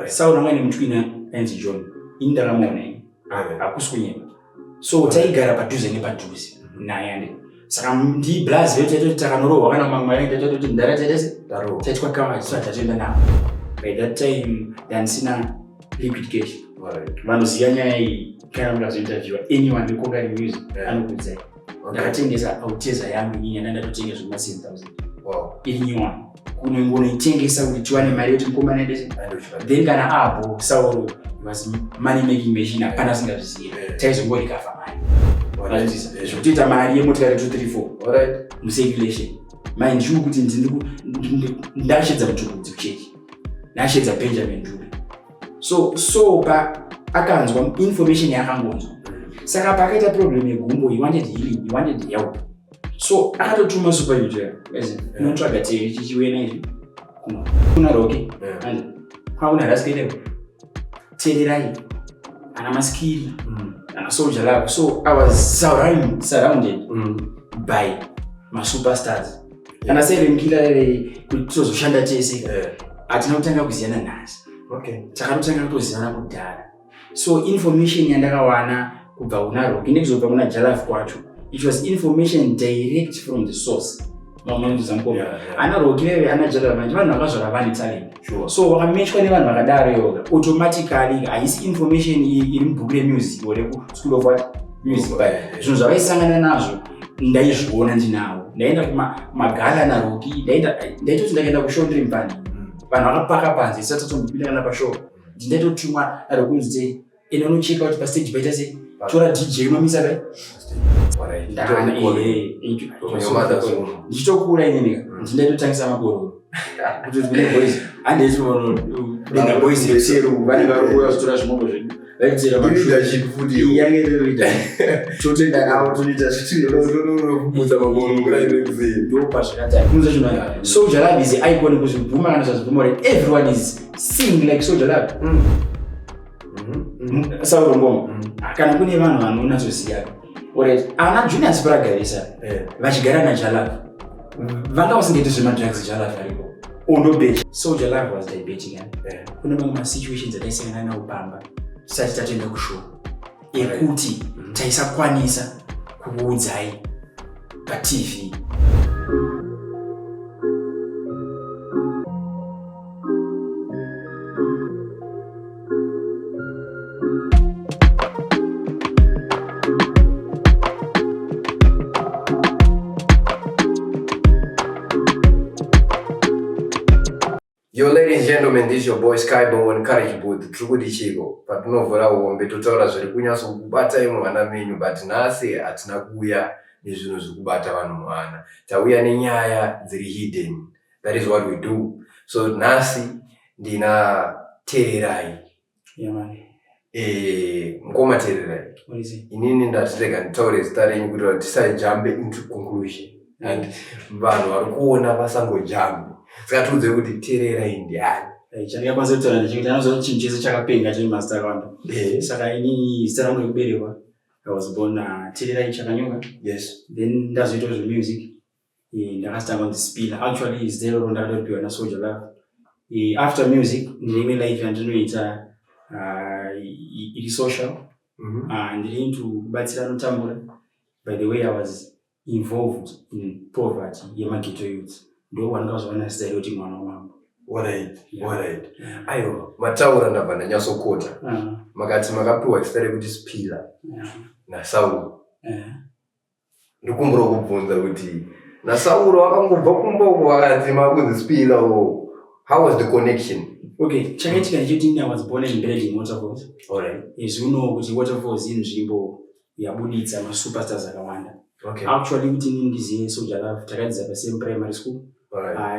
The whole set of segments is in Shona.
Sauro anga ane mutwina ainzi John. Ini ndakamuona ini. Hakusi kunyepa. So taigara padhuze nepadhuze naye ande. Saka ndiblaz vedu taitoti takanorohwa kana mamwe ayo taitoti ndara taita se taitwa kava tisati tatoenda navo. By that time ndandisina liquid cash. Vanoziva nyaya iyi kana mukazointerviewa anyone weKongani Music anokuudzai. Ndakatengesa Alteza yangu inini yandanga ndatotenga zvema 7000. Iri new one. Kunongonoitengesa kuti tiwane mari yekuti mukomana aende. Then kana apo Sauro was money making machine hapana asingazvizive. Taizongorikafa mari. Vazvinzwisisa? Zvekutoita mari yemotikari 2 3 4. Mucirculation. Mind you kuti ndashedza Mutukudzi kuchechi. Ndashedza Benjamin Dube. So pa akanzwa information yaakangonzwa. Saka pakaita problem yegumbo, he wanted healing, he wanted help. So akatotuma super user. Unotsvaga teri chichiwena izvi. Kuna Rocky. And kwa kuna Rascal. Tererai. Ana Maskiri. Ana Soul Jah Love. So I was surrounded by my superstars. Ana Silent Killer kuti tizoshanda tese. Hatina kutanga kuziyana nhasi. Takatotanga kutoziyana kudhara. So information yandakawana kubva kuna Rocky nekuzobva kuna Jah Love kwacho, it was information direct from the source. Ana Rocky veve ana Jah Love manje vanhu vakazvara vane talent. So wakamechwa nevanhu vakadaro yoga automatically haisi information iri mubhuku remusic or reku school of what music, but zvinhu zvavaisangana nazvo ndaizviona ndinawo. Ndaenda kumagala naRocky, ndaitoti ndakaenda kushow ndiri mupani. Vanhu vakapaka panze isati tatombopinda kana pashow. Ndaitotumwa naRocky kunzi ende unocheka kuti pastage paita sei, tora DJ unomisa kai. Ndichitokura inini ka, ndaitotangisa makororo. Kuti kune boys, handiti unoenda boys reseru, vanenge vari kuuya kuzotora zvimoko zvedu. Vaitera Leadership futi iyo. Yange iri leadership. Totoenda navo, tonoita Totonofunza makororo kudai nekusei. Ndo pazvakatanga. Kunze zvinhu zvacho. Soul Jah Love is an icon kuzvibvuma kana zvazvibvuma kuti everyone is singing like Soul Jah Love. Sauro Ngoma. Kana kune vanhu vanonatsoziva. Alright, ana Junior Spragarisa vachigara na Jah Love. Vanga vasingaiti zvemadrugs Jah Love ariko. Ondobecha. Soul Jah Love was diabetic. Kune mamwe masituations ataisangana nawo pamba tisati tatoenda kushow. Ekuti taisakwanisa kukuudzai paTV. Yo, ladies and gentlemen, this is your boy Skybo on Courage Booth. Tiri kuti chiko patinovhura hombe totaura zviri kunyatsokubatai muhana menyu, but nhasi hatina kuuya nezvinhu zviri kubata vanhu muhana. Tauya nenyaya dziri hidden. That is what we do. So nhasi ndina Tererai. Yeah, man. Mukoma Tererai. What is it? Inini ndati rega nditaure zita renyu kuitira kuti tisajambe into conclusion. And vanhu vari kuona vasangojambe. Saka tiudze kuti Tererai ndiani? Chandingakwanisa kutaura ndechekuti anoziva kuti chinhu chese chakapenga chine mazita akawanda. Saka inini zita rangu rekuberekwa, I was born Tererai Chakanyuka. Then ndazoita zvemusic. Ndakazotanga kunzi Spiller. Actually zita iroro ndakatoripiwa naSoul Jah Love. After music ndine imwe life yandinoita iri social. Ndiri into kubatsira anotambura. By the way, I was involved in poverty yemaghetto youth. Ndo kwandakazowana zita iroti mwana wamambo. Aiwa, mataura ndabva ndanyatsokota. Makati makapiwa zita rekuti Spiller naSauro. Ndikumbura kubvunza kuti naSauro akangobva kumba uko akati makunzi Spiller uko. How was the connection? Okay, chakaitika ndechekuti I was born and bred in Waterfalls. As you know kuti Waterfalls inzvimbo yabuditsa masuperstars akawanda. Actually kuti inini ndizive Soul Jah Love takadzidza pa same primary school.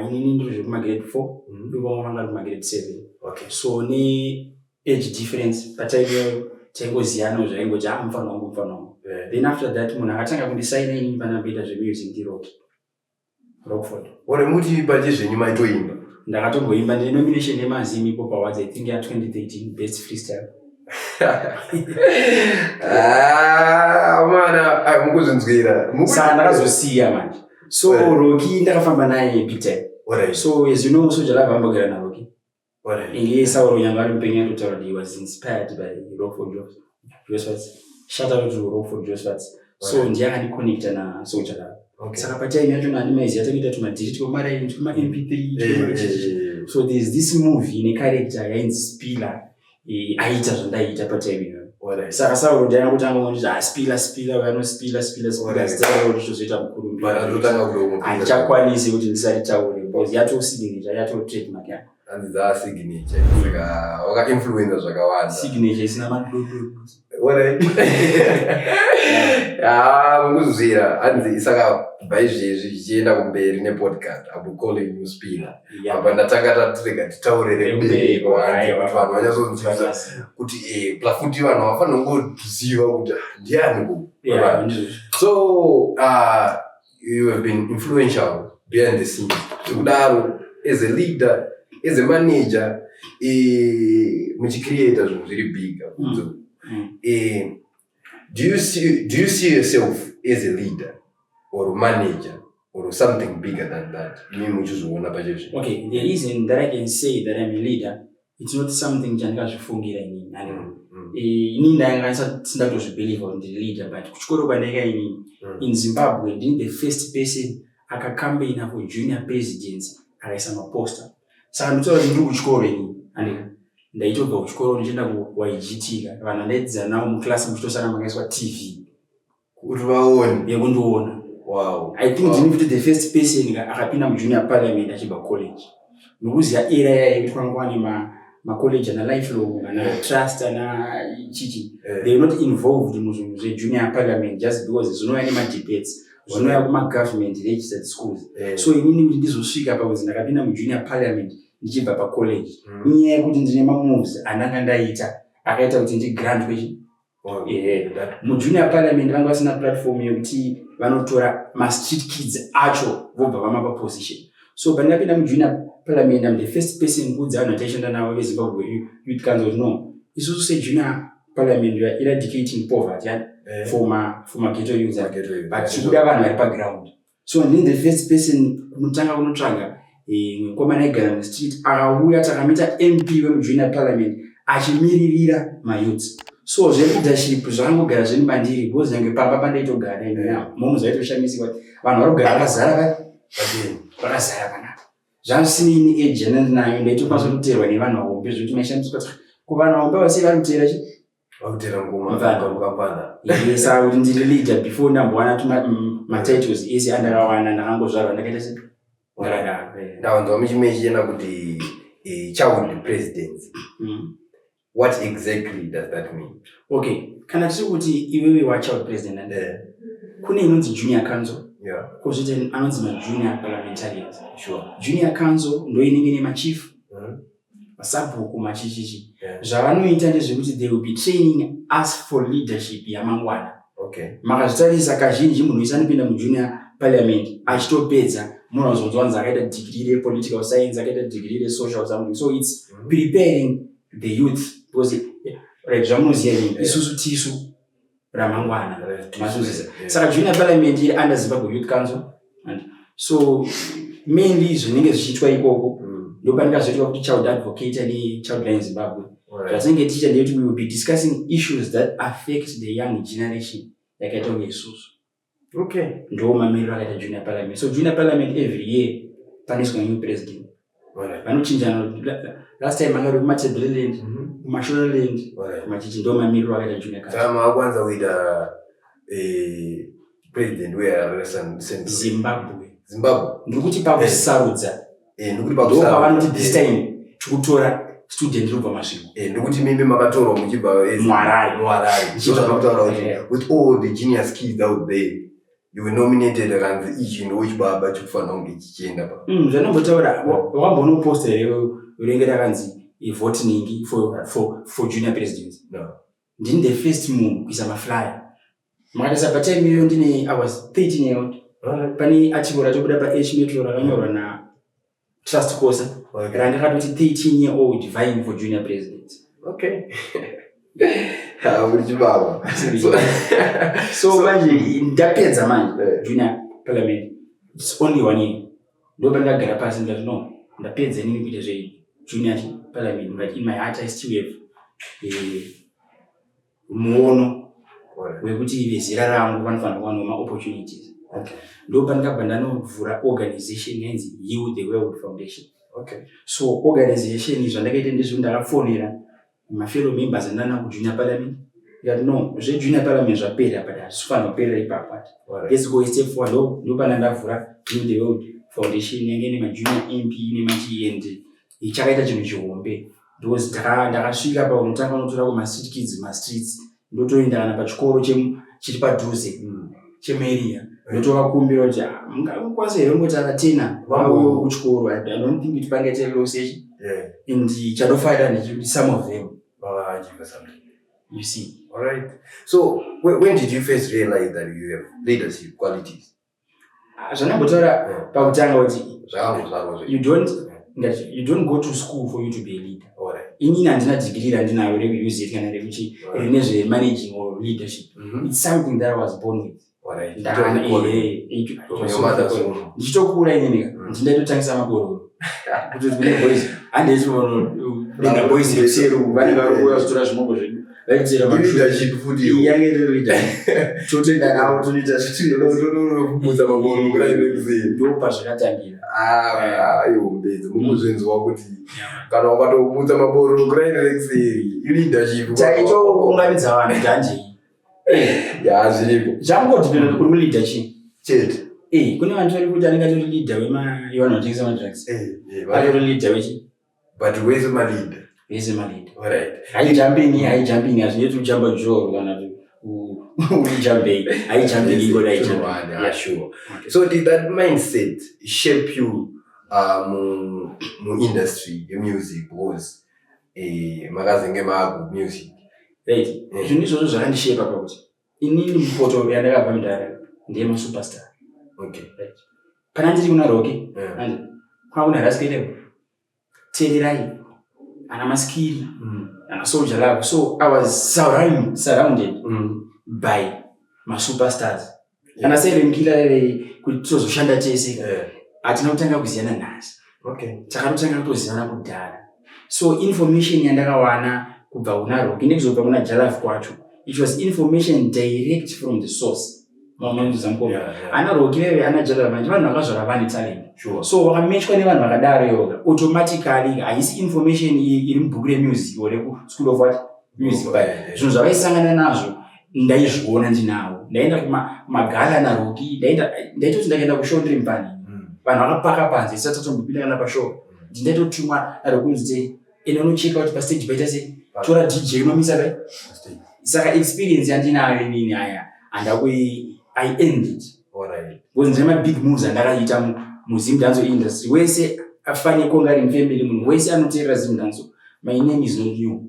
Inini ndiri zvekuma grade 4, ivo vamwe vanga vari kuma grade 7. So ne age difference patime iyoyo taingoziyana zvaingoti mufana wangu, mufana wangu. Then after that munhu akatanga kundisaina inini panamboita zvemusic ndiRocky. Rockford. Ore muti pache zvenyu maitoimba? Ndakatomboimba, ndine nomination yemaZim Hip Hop Awards, I think ya 2013 best freestyle. Mana, ai mukuzvinzwira. Saka ndakazosiya manje. So Rocky ndakafamba naye big time. So as you know Soul Jah Love ambogara naRocky. Inge Sauro nyanga ari mupenyu atotaura kuti he was inspired by Rockford Josephat. Shout out to Rockford Josephat. So ndiye akandiconnecta naSoul Jah Love. Saka patime yacho nandimaiziva takaita tumadhiri twemaraini, twema MP3. So there's this movie ine character yainzi Spiller, aiita zvandaiita patime iyoyo. Saka Sauro ndiye akutanga kunditi, "Ah, Spiller, Spiller, vanospiller, Spiller, Spiller." Zita raro richozoita mukurumbira. Handichakwanisi kuti ndisaritaure because yato signature, yato trademark yangu. Hanzi dza signature, saka wakainfluenza zvakawanda. Signature isina madodo. Ah, mukuzvira hanzi saka kubva izvezvi zvichienda kumberi nepodcast, I'll be calling you Spiller. Apa ndatanga tatirega titaurire mberi kwanzi kuti vanhu vanyatsonzwisisa kuti plus futi vanhu vafanira kungoziva kuti, ah, ndiani ku. So you have been influential behind the scenes zvekudaro as a leader, as a manager, muchicreata zvinhu zviri big. Do you see yourself as a leader or manager or something bigger than that, imi muchizviona pachezvi? Okay, the reason that I can say that I'm a leader, it's not something chandingazvifungira inini, ani. Inini ndanga sindakutozvibelieve kuti ndiri leader, but kuchikoro kwandaika inini in Zimbabwe, ndini the first person akacampaigna for junior presidency, akaisa maposter. Saka ndinotaura kuti ndiri kuchikoro inini, andika ndaitobva kuchikoro ndichienda kuYGT ka, vanhu vandaidzidza navo muklasi muchitosara makaiswa TV kuti vaone. Yekundiona. I think ndini futi the first person ka akapinda mujunior parliament achibva college. Nokuziva era yaya yekuti kwanga kwane macollege ana Lifelong, ana Trust, ana chichi. They were not involved muzvinhu zvejunior parliament just because zvinouya nemadebates, zvinouya kumagovernment registered schools. So inini kuti ndizosvika pakuzi ndakapinda mujunior parliament ndichibva pacollege, inyaya yekuti ndine mamoves andanga ndaita akaita kuti ndigrantwe. Mujunior parliament vanga vasina platform yekuti vanotora mastreet kids acho vobva vamapa position. So pandakapinda mujunior parliament, am the first person kuudza vanhu vataishanda navo veZimbabwe Youth Council kuti, no, isusu sejunior parliament we are eradicating poverty, yeah? For maghetto youths, but tikuda vanhu vari paground. So ndini the first person kunotanga kunotsvaga mukomana aigara mustreet, akauya, takamita MP wemujunior parliament achimiririra mayouths. So zveleadership zvakangogara zviri mandiri because nyange pamba pandaitogara momo zvaitoshamisika kuti vanhu vari kugara vakazara, vakazara panapa, zvazvisinei neage yandandinayo. Ndaitokwanisa kuteerwa nevanhu vahombe zvekuti maishamisika kuti ko vanhu vahombe vasei vari kuteera chi. Vakuteera ngoma. Saka kuti ndiri leader, before ndambowana matitles ese andakawana, ndakangozvarwa ndakaita se ndakadaro. Ndawanzwa muchimenshena kuti child presidency. What exactly does that mean? Okay, kana tiri kuti iwewe wachild president, kune inonzi junior council, kwozoita anonzi majunior parliamentarians. Junior council ndo inenge nemachief, masabhuku, machichichi. Zvavanoita ndezvekuti they will be training us for leadership yamangwana. Makazvitarisa, kazhinji munhu wese anopinda mujunior parliament achitopedza munhu azonzwanzi akaita degree repolitical science, akaita degree resocial something. So it's preparing the youth because, right, zvamunoziva inini, isusu tisu ramangwana. Mazvinzwisisa? Saka junior parliament iri under Zimbabwe Youth Council, and so mainly zvinenge zvichiitwa ikoko ndopanenge kuti child advocate nechild line Zimbabwe. Zvatinenge tichiita ndeyekuti we will be discussing issues that affect the young generation yakaita kunge isusu. Ndo mamiriro akaita junior parliament. So junior parliament, every year panoiswa new president. Vanochinjana. Last time anga uri kuMatabeleland, kuMashonaland, kumachichi. Ndo mamiriro akaita junior council. Saka makwanisa kuita president weHarare Central? Zimbabwe. Zimbabwe. Ndiri kuti pakusarudza Ndikuti ndo pavanoti this time tikutora student rinobva Masvingo. Ndikuti mimi makatorwa muchibva muHarare. Muharare. Ndozvandakutaura kuti with all the genius kids out there, you were nominated, akanzi ichi ndo chibaba chikufanira kunge chichienda pa. Zvandombotaura, wakamboona poster here rinenge rakanzi vote ningi for junior president? No. Ndini the first munhu kuisa maflyer. Makatarisa patime iyoyo ndine, I was 13 year old. Pane article ratobuda paH Metro rakanyorwa na Trust Kosa ranga rakatoti 13 year old vying for junior president. Okay, ha, uri chibaba. So manje ndapedza manje junior parliament, it's only one year, ndo pandagara pasi ndikati, no, ndapedza inini kuita zvejunior. Parliament, but in my heart I still have muono wekuti vezera rangu vanofanira kuwanawo maopportunities. Ndo pandakabva ndanovhura organization yainzi Heal the World Foundation. So organization, zvandakaita ndezvo ndakafonera mafellow members andana kuJunior Parliament, ndikati, "No, zveJunior Parliament zvapera, but hazvifanira kuperera ipapo. Let's go a step forward." Ndo pana ndavhura Heal the World Foundation, yange ine majunior MP nemachi, and chakaita chinhu chihombe because ndakasvika paunotanga unotora kumastreet kids, mastreets, ndotoenda kana pachikoro chiri padhuze chemuarea, ndotovakumbira kuti, "Ah, mungakwanisa here kungoti akatena vauyewo kuchikoro?" I don't think kuti pangaite loss yechi and chandofarira ndechekuti some of them Vavachiva something. You see. All right. So when did you first realize that you have leadership qualities? Ah, zvandambotaura pakutanga kuti Zvakango zvako zve. You don't, ngati you don't go to school for you to be a leader. All right. Inini handina digiri randinayo rekuUZ kana rekuchi rine zvemanaging or leadership. It's something that I was born with. All right. It From was your mother's something. womb. Ndichitokura inini ndindaitotangisa mabororo kuti kune boys, handei boys rekuseri, vanenge vari kuuya kuzotora zvimoko zvedu, vaitira. Leadership futi iyo. Yange iri leader, totoenda navo, tonoita. Ndoputsa mabororo kudai nekuseri. Ndo pazvakatangira. Ah, ihombe mukuzvinzwa kuti kana ukatomutsa mabororo kudai nekuseri, ileadership. Taitounganidza vanhu kuti handei. Ya, zviriko. Zvangodependa kuti uri kuleader chii. Chete. Kune vanhu vari kuti anenge atori leader wevanhu vanotengesa madrugs, atori leader wechi But wese maleader. Vese maleader. All right. High jumping, high jumping, hazvineti kujamba joro kana kuti uri high jumping, ingoda high jumping. Yeah, sure. Okay. So did that mindset shape you mu industry yemusic, because makazenge maaku music? Right, zvinhu izvozvo zvakandishepa pakuti inini mupoto yandakabva mudhara ndeyemasuperstar. Pana ndiri kuna Roki, kwanga kuna Ras Caleb, Tererai, ana Maskiri, ana Soul Jah Love. So I was surrounded by masuperstars, ana Silent Killer, kuti tizozoshanda tese. Hatina kutanga kuziyana nhasi. Takatotanga kutozivana kudhara. So information yandakawana kubva kuna Roki nekuzobva kuna Jah Love kwacho, it was information direct from the source. Mamanizamukoma, ana Roki veve, ana Jah Love manje vanhu vakazvara vane talent. So wakamechwa nevanhu vakadaro yoga, automatically haisi information iri mubhuku remusic or rekuschool of what music, but zvinhu zvavaisangana nazvo ndaizviona ndinawo. Ndaenda kumagala naRoki, ndaitoti ndakaenda kushow ndiri mupani, vanhu vakapaka panze isati tatombopinda kana pashow. Ndindaitotumwa naRoki kunzi, "Enda unocheka kuti pastage paita sei, tora DJ unomisa kai." Saka experience yandinayo inini aya handakui, I earned it because ndine mabig moves andakaita muZimdancehall industry. Wese afane konga family, munhu wese anoteerera Zimdancehall, my name is not new.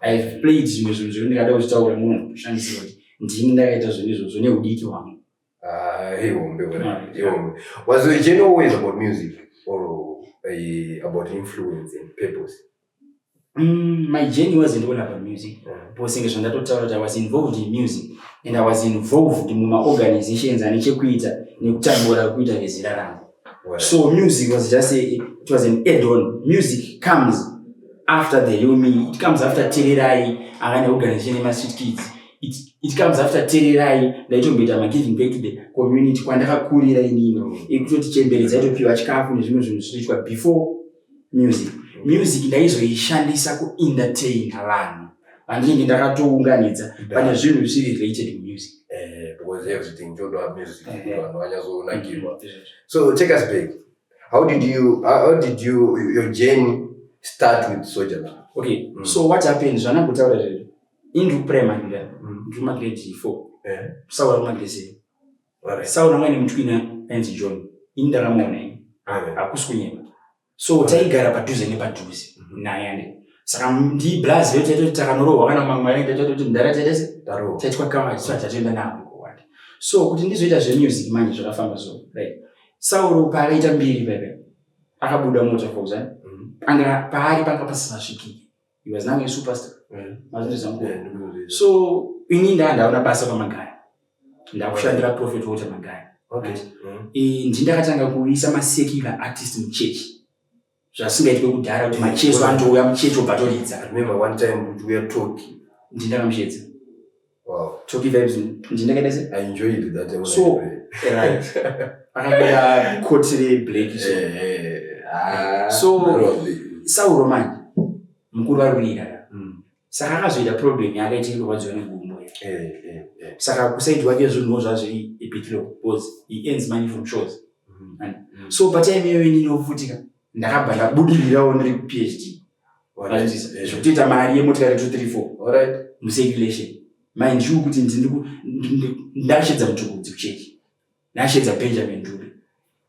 I've played zvimwe zvinhu zvekuti ndikada kuzvitaura munhu kushandisira kuti ndini ndakaita zvinhu izvozvo neudiki hwangu. Ah, ihombe wena, ihombe. Was your journey always about music or about influence and purpose? My journey wasn't all about music because senge zvandatotaura kuti I was involved in music and I was involved mumaorganizations ane chekuita nekutambura kuita vezera rangu. So music was just it was an add-on. Music comes after the real me. It comes after Tererai akane organization yemastreet kids. It comes after Tererai ndaitomboita magiving back to the community kwandakakurira inini, ekutoti chembere dzaitopiwa chikafu nezvimwe zvinhu zvinoitwa before music. Music ndaizoishandisa kuentertain vanhu vandinenge ndakatounganidza pane zvinhu zvisiri related music. Because everything choda music kuti vanhu vanyatsonakirwa. So take us back. How did you your journey start with Soul Jah Love? Okay, so what happened, zvandambotaura zvezvo, ini ndiri kuprimary ndani, ndiri kumagrade 4, Saura kumagrade 7. Saura mwane mutwina ainzi John, ini ndakamuona ini. Hakusi kunyema. So taigara padhuze nepadhuze naye ande. Saka ndiblazi vedu, taitoti takanorohwa kana mamwe anenge taitoti mudhara taita se Tarohwa. Taitwa kama tisati tatoenda navo kuwanda. So kuti ndizoita zvemusic manje zvakafamba so, right, Sauro paakaita mbiri pepe akabuda muWaterfalls, eh? Anga paari panga pasisasvikiki. He was now a superstar. Mazvinzwa? Yeah, ndikuzviita. So ini ndaa ndaona basa paMagaya, ndakushandira Prophet Walter Magaya. Ndindakatanga kuisa masecular artist muchechi. Zvasingaitwe kudhara kuti macheso anotouya muchechi obva toridza. I remember one time kuti uya Toki. Ndindakamushedza. Wow. Toki Vibes ndindakaita se? I enjoyed that time. So, right. Akapfeka koti reblack so. Ah, So- that was big. Sauro manje mukuru vari kurira. Saka akazoita problem yake iri kurwadziwa negumbo. Saka kusaidi kwake zvinhuwo zvazviri a bit low because he earns money from shows. So patime iyoyo inini yofutika ndakabva ndabudirirawo ndiri kuPhD. Alright. Zvekutoita mari yemotikari 2 3 4 Alright. mucirculation. Mind you kuti ndakashedza Mutukudzi kuchechi. Ndakashedza Benjamin Dube.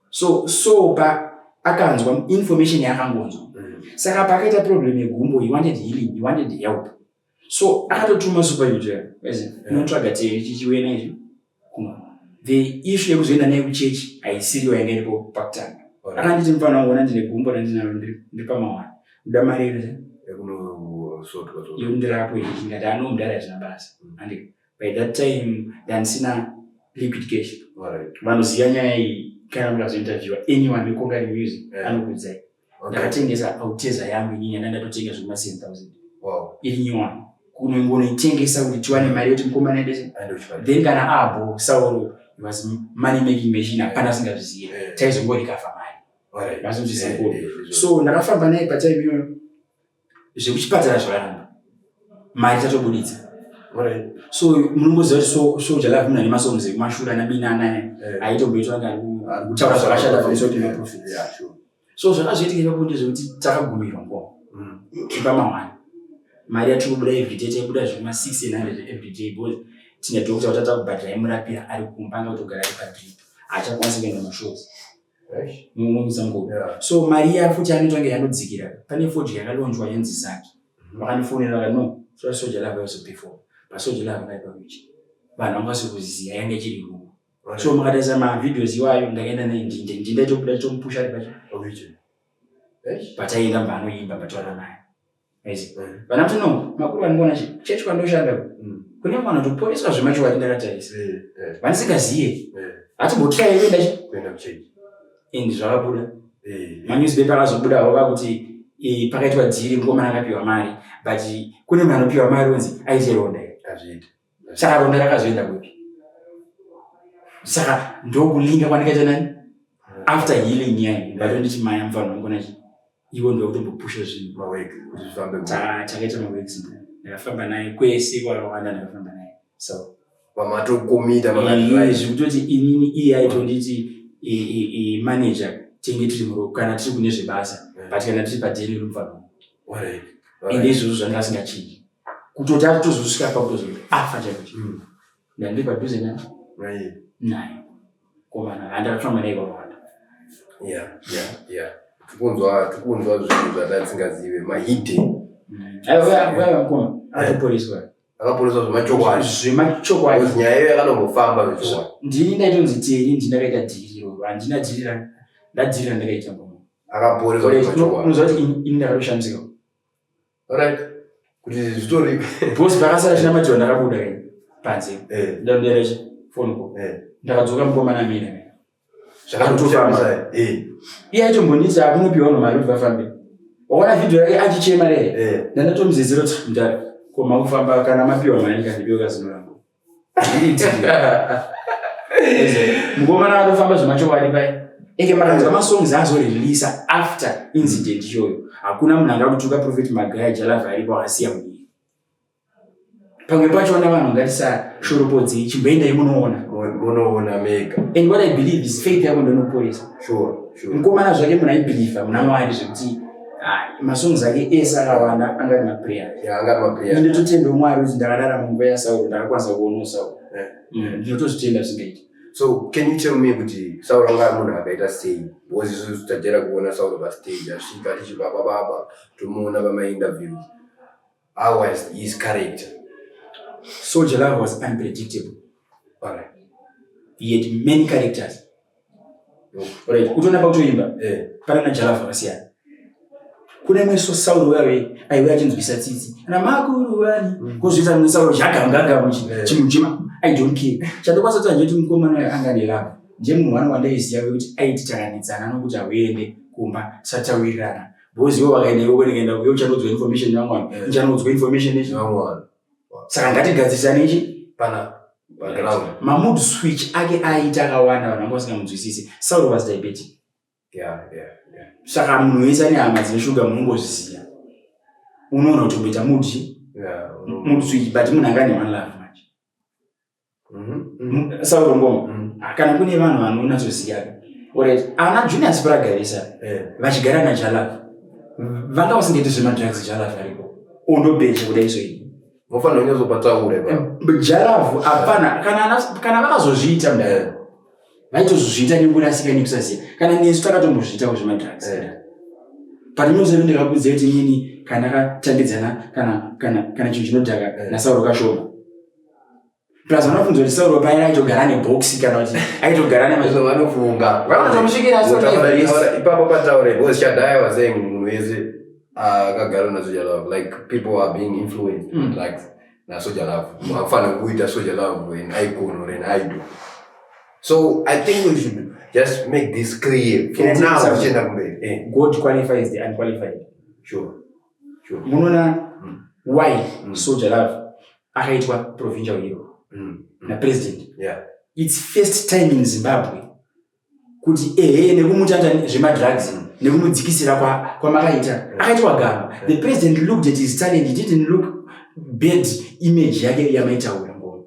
So pa akanzwa information yaakangonzwa. Saka pakaita problem yegumbo, he wanted healing, he wanted help. So akatotuma super youth. Unotsvaga teri chichiwena izvi. Kuno. The issue yekuzoenda naye kuchechi haisiriyo yanga iripo pakutanga. Alright. Akanditi mufana wangu ona ndine gumbo randinaro ndiri pamawani. Ndoda mari yekuti Yekunosotwa sotwa. yekundirapwa iyi ndikati ano mudhara hazvina basa. And by that time ndandisina liquid cash. Alright. Vanoziva nyaya iyi kana mukazointerviewa anyone weKonga Music anokuudzai. Okay. Ndakatengesa Altezza yangu inini yandanga ndatotenga zvekuma 7,000. Wow. Iri nyowani. Kunongonoitengesa kuti tiwane mari yekuti mukomana aendese. And uchipatara. Then kana abo Sauro he was money making machine, hapana asingazvizive. Taizongorikavha mari. Alright. Vasonzvisa mukuru. So So ndakafamba naye patime iyoyo zvekuchipatara zvakaramba. Mari tatobuditsa. Alright. So munongoziva kuti Soul Jah Love munhu ane masongs ekumashure ana Minana aitomboitwa kunge ari kutaura zvakashata pamusoro pemaprofits. Yeah, sure. So zvakazoitika ipapo ndezvekuti takagumirwa ngoma. Tiri pamahwani. Mari yatiri kubuda everyday taibuda zvekuma 600 everyday because tine doctor watata kubhadhara aimurapira ari kumba anga kutogara ari padrip. Haachakwanisi kuenda mashows. Right. Munomisa ngoma. Yeah. So mari iya futi anoita kunge yanodzikira. Pane fodya yakalonjwa yanzi Zaki. Vakandifonera vakati no, so Soul Jah Love aizoperform. But Soul Jah Love akaipa kuichi. Vanhu vanga vasiri kuziva yanga ichiri rumwe. Alright. So mukatarisa mavideos iwayo ndakaenda naye ndinde ndinde tobuda tomupusha ari pacho. Okay. Eish. Pataienda mba anoimba pataura naye. Aizi. Vana kuti no, makuru vanongoona chi chechi kwandoshanda kune vanhu vatoporeswa zvemachokwadi ndakatarisa. Vandisingaziye. Hatimbotirai kuenda chi Kuenda kuchechi. And zvakabuda. Manewspaper akazobuda vava kuti pakaitwa dhiri mukomana akapiwa mari but kune munhu anopiwa mari onzi aite ronda iri. Azviiti. Saka ronda rakazoenda kupi? Saka ndokulinga kwandikaita nani after healing yayo ndatonditi maya mufana wangu nachi iwe ndiwe kutombopusha zvinhu. Mawek kuti zvifambe. Takaita maworks ndakafamba naye kwese kwakawanda ndakafamba naye so Vamatokomita zvekutoti inini iye aitonditi manager tinge tiri muro kana tiri kune zvebasa but kana tiri padheni romufana wangu. Alright. Ende izvozvo zvanga asingachinji kutoti atozosvika pakutozoti afa chaiko ndandiri padhuze Right. naye komana handakafamba naye kwakawanda. Yeah. Tikunzwa zvinhu zvatatingazive mahidden. Aiwa mukoma atoporeswa. Akaporeswa zvemachokwadi. Zvemachokwadi. Because nyaya iyo yakanombofamba zvechokwadi. Ndini ndaitonzi teri ndini ndakaita dhiri iroro handina dhiri ndadhiri randakaita ngoma. Akaporeswa zvemachokwadi. Unoziva kuti ini ndakatoshamisika. Alright. Kuti zvitori Because pakasara china majiwa ndakabuda kai panze. Ndandere phone call. Ndakadzoka mukomana amira. Zvakatoshamisa. Iye aitombonditi akunopiwa vanhu mari kuti vafambe. Wakaona vhidhiyo yake achichema rere. Ndandatomuzezera kuti mudhara ko makufamba kana mapiwa mari kandipiwe kazino rangu. Handiti. Mukomana akatofamba zvemachokwadi pai. Eke makanzwa masongs azoreleasa after incident iyoyo. Hakuna munhu angakutuka Prophet Magaya Jah Love aripo akasiya munyika. Pamwe pachona vanhu ngatisashoropodzei chimboendai munoona. Munoona mega. And what I believe is faith yako ndoinoporesa. Sure, sure. Mukomana zvake munhu aibhilivha muna Mwari zvekuti masongs ake ese akawanda anga ari maprayer. Yeah, anga ari maprayer. Ndinototenda Mwari kuti ndakararama nguva yaSauro ndakakwanisa kuonawo Sauro. Ndinotozvitenda zvisingaiti. So can you tell me kuti Sauro anga ari munhu akaita sei? Because isusu tajera kuona Sauro pastage asvika tichi baba baba tomuona pamainterviews. How was his character? Soul Jah Love was unpredictable. Alright. He had many characters. Okay. Alright, kutoona pakutoimba pana na Jah Love akasiyana. Kune imwe so Sauro wewe aiwe achinzwisa tsitsi. Ana makuruwani kozoita mumwe Sauro jagangaga chinhu chima I don't care. Chandokwanisa kutaura ndechekuti mukomana uyu anga ane love. Ndiye munhu wani wandaiziva wekuti aiti takanetsana nokuti hauende kumba tisati tawirirana. Because iwo vakaenda ikoko, ndikaenda kuyo, uchanoudzwa information nevamwe vanhu, uchanoudzwa information nechi. Vamwe vanhu. Saka ngatigadzirisane ichi Pana paground. Mamood switch ake aita akawanda, vanhu vanga vasingamunzwisisi. Sauro was diabetic. Saka munhu wese ane hama dzine shuga, munongozviziva, unoona kuti kumboita mood mood switch, but munhu anga ane one love manje. Sauro ngoma. Kana kune vanhu vanonatsoziva, alright, ana Junior Spragga vesa vachigara naJah Love, vanga vasingaiti zvemadrugs. Jah Love ariko, ondobhecha kudai so ini. Mufanira kunyatsopatsvaura ipapo. Jah Love hapana kana vakazozviita mudai, vaitozozviita nekurasika, nekusaziva. Kana nesu takatombozviita kuzvemadrugs. But inoziva, ndikakuudza kuti inini kana ndakatambidzana kana chinhu chinodhaka naSauro kashoma. Plus vanofunza kuti Sauro paira aitogara nebhokisi kana kuti aitogara nema Izvo vanofunga. Vanotomusvikira asi Taura- ipapo pataure, because Shadaya was saying munhu wese akagara naSoul Jah Love, like people are being influenced drugs naSoul Jah Love, afanira kuita Soul Jah Love an icon or an idol. So I think we should just make this clear Can I from tell you now something? tichienda kumberi. God qualifies the unqualified. Sure. Munoona why Soul Jah Love akaitwa provincial hero napresident? It's first time in Zimbabwe kuti ehe, nekumutanda zvemadrugs, nekumudzikisira kwamakaita, akaitwa gamba. The president looked at his talent, he didn't look bad image yake yamaitaura ngoma.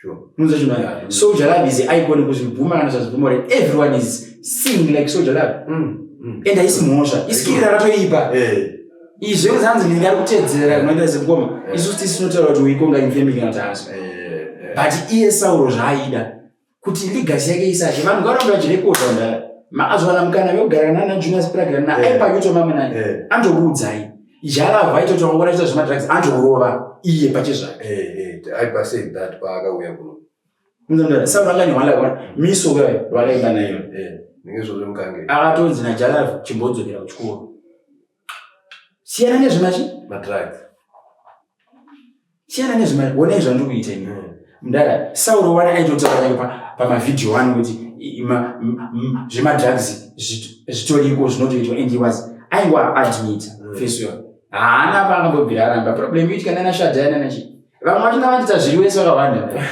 sure Unonzwa chinhu? Soul Jah Love is icon, kuzvibvuma kana zvazvibvuma, right? Everyone is seeing like Soul Jah Love. And haisi mhosva, iskill rakatoipa. Izvi zvekuzanzi ndinge ari kutedzera kunoita sengoma, isusu tisinotaura kuti uikonga infamily kana kuti hazo. But iye Sauro zvaaida kuti legacy yake isashe, vanhu ngavaramba vachirekodha kundara. Makazowana mukana wekugara nana Junior Spragga na aipa yuto mama nani, andokuudzai, Jah Love aitoti wangona achiita zvemadrugs, andokurova iye pachezvake. Aipa said that paakauya kuno. Sauro anga nehwala miso kayo vakaimba nayo. Ndinge zvozvo mukange. Akatonzi naJah Love, "Chimbodzokera kuchikoro, siyana nezvemachi Madrugs. Siyana nezvema, onai zvandiri kuita ini." Mudara Sauro wana aitotaura naye pamavhidhiyo wani kuti zvemadrugs zvitoriko, zvinotoitwa, and he was aingwa admit. Face uyo haana paangambobvira aramba. Problem iitika nana Shadaya nanachi vamwe vachina vandiita zviri wese vakawanda,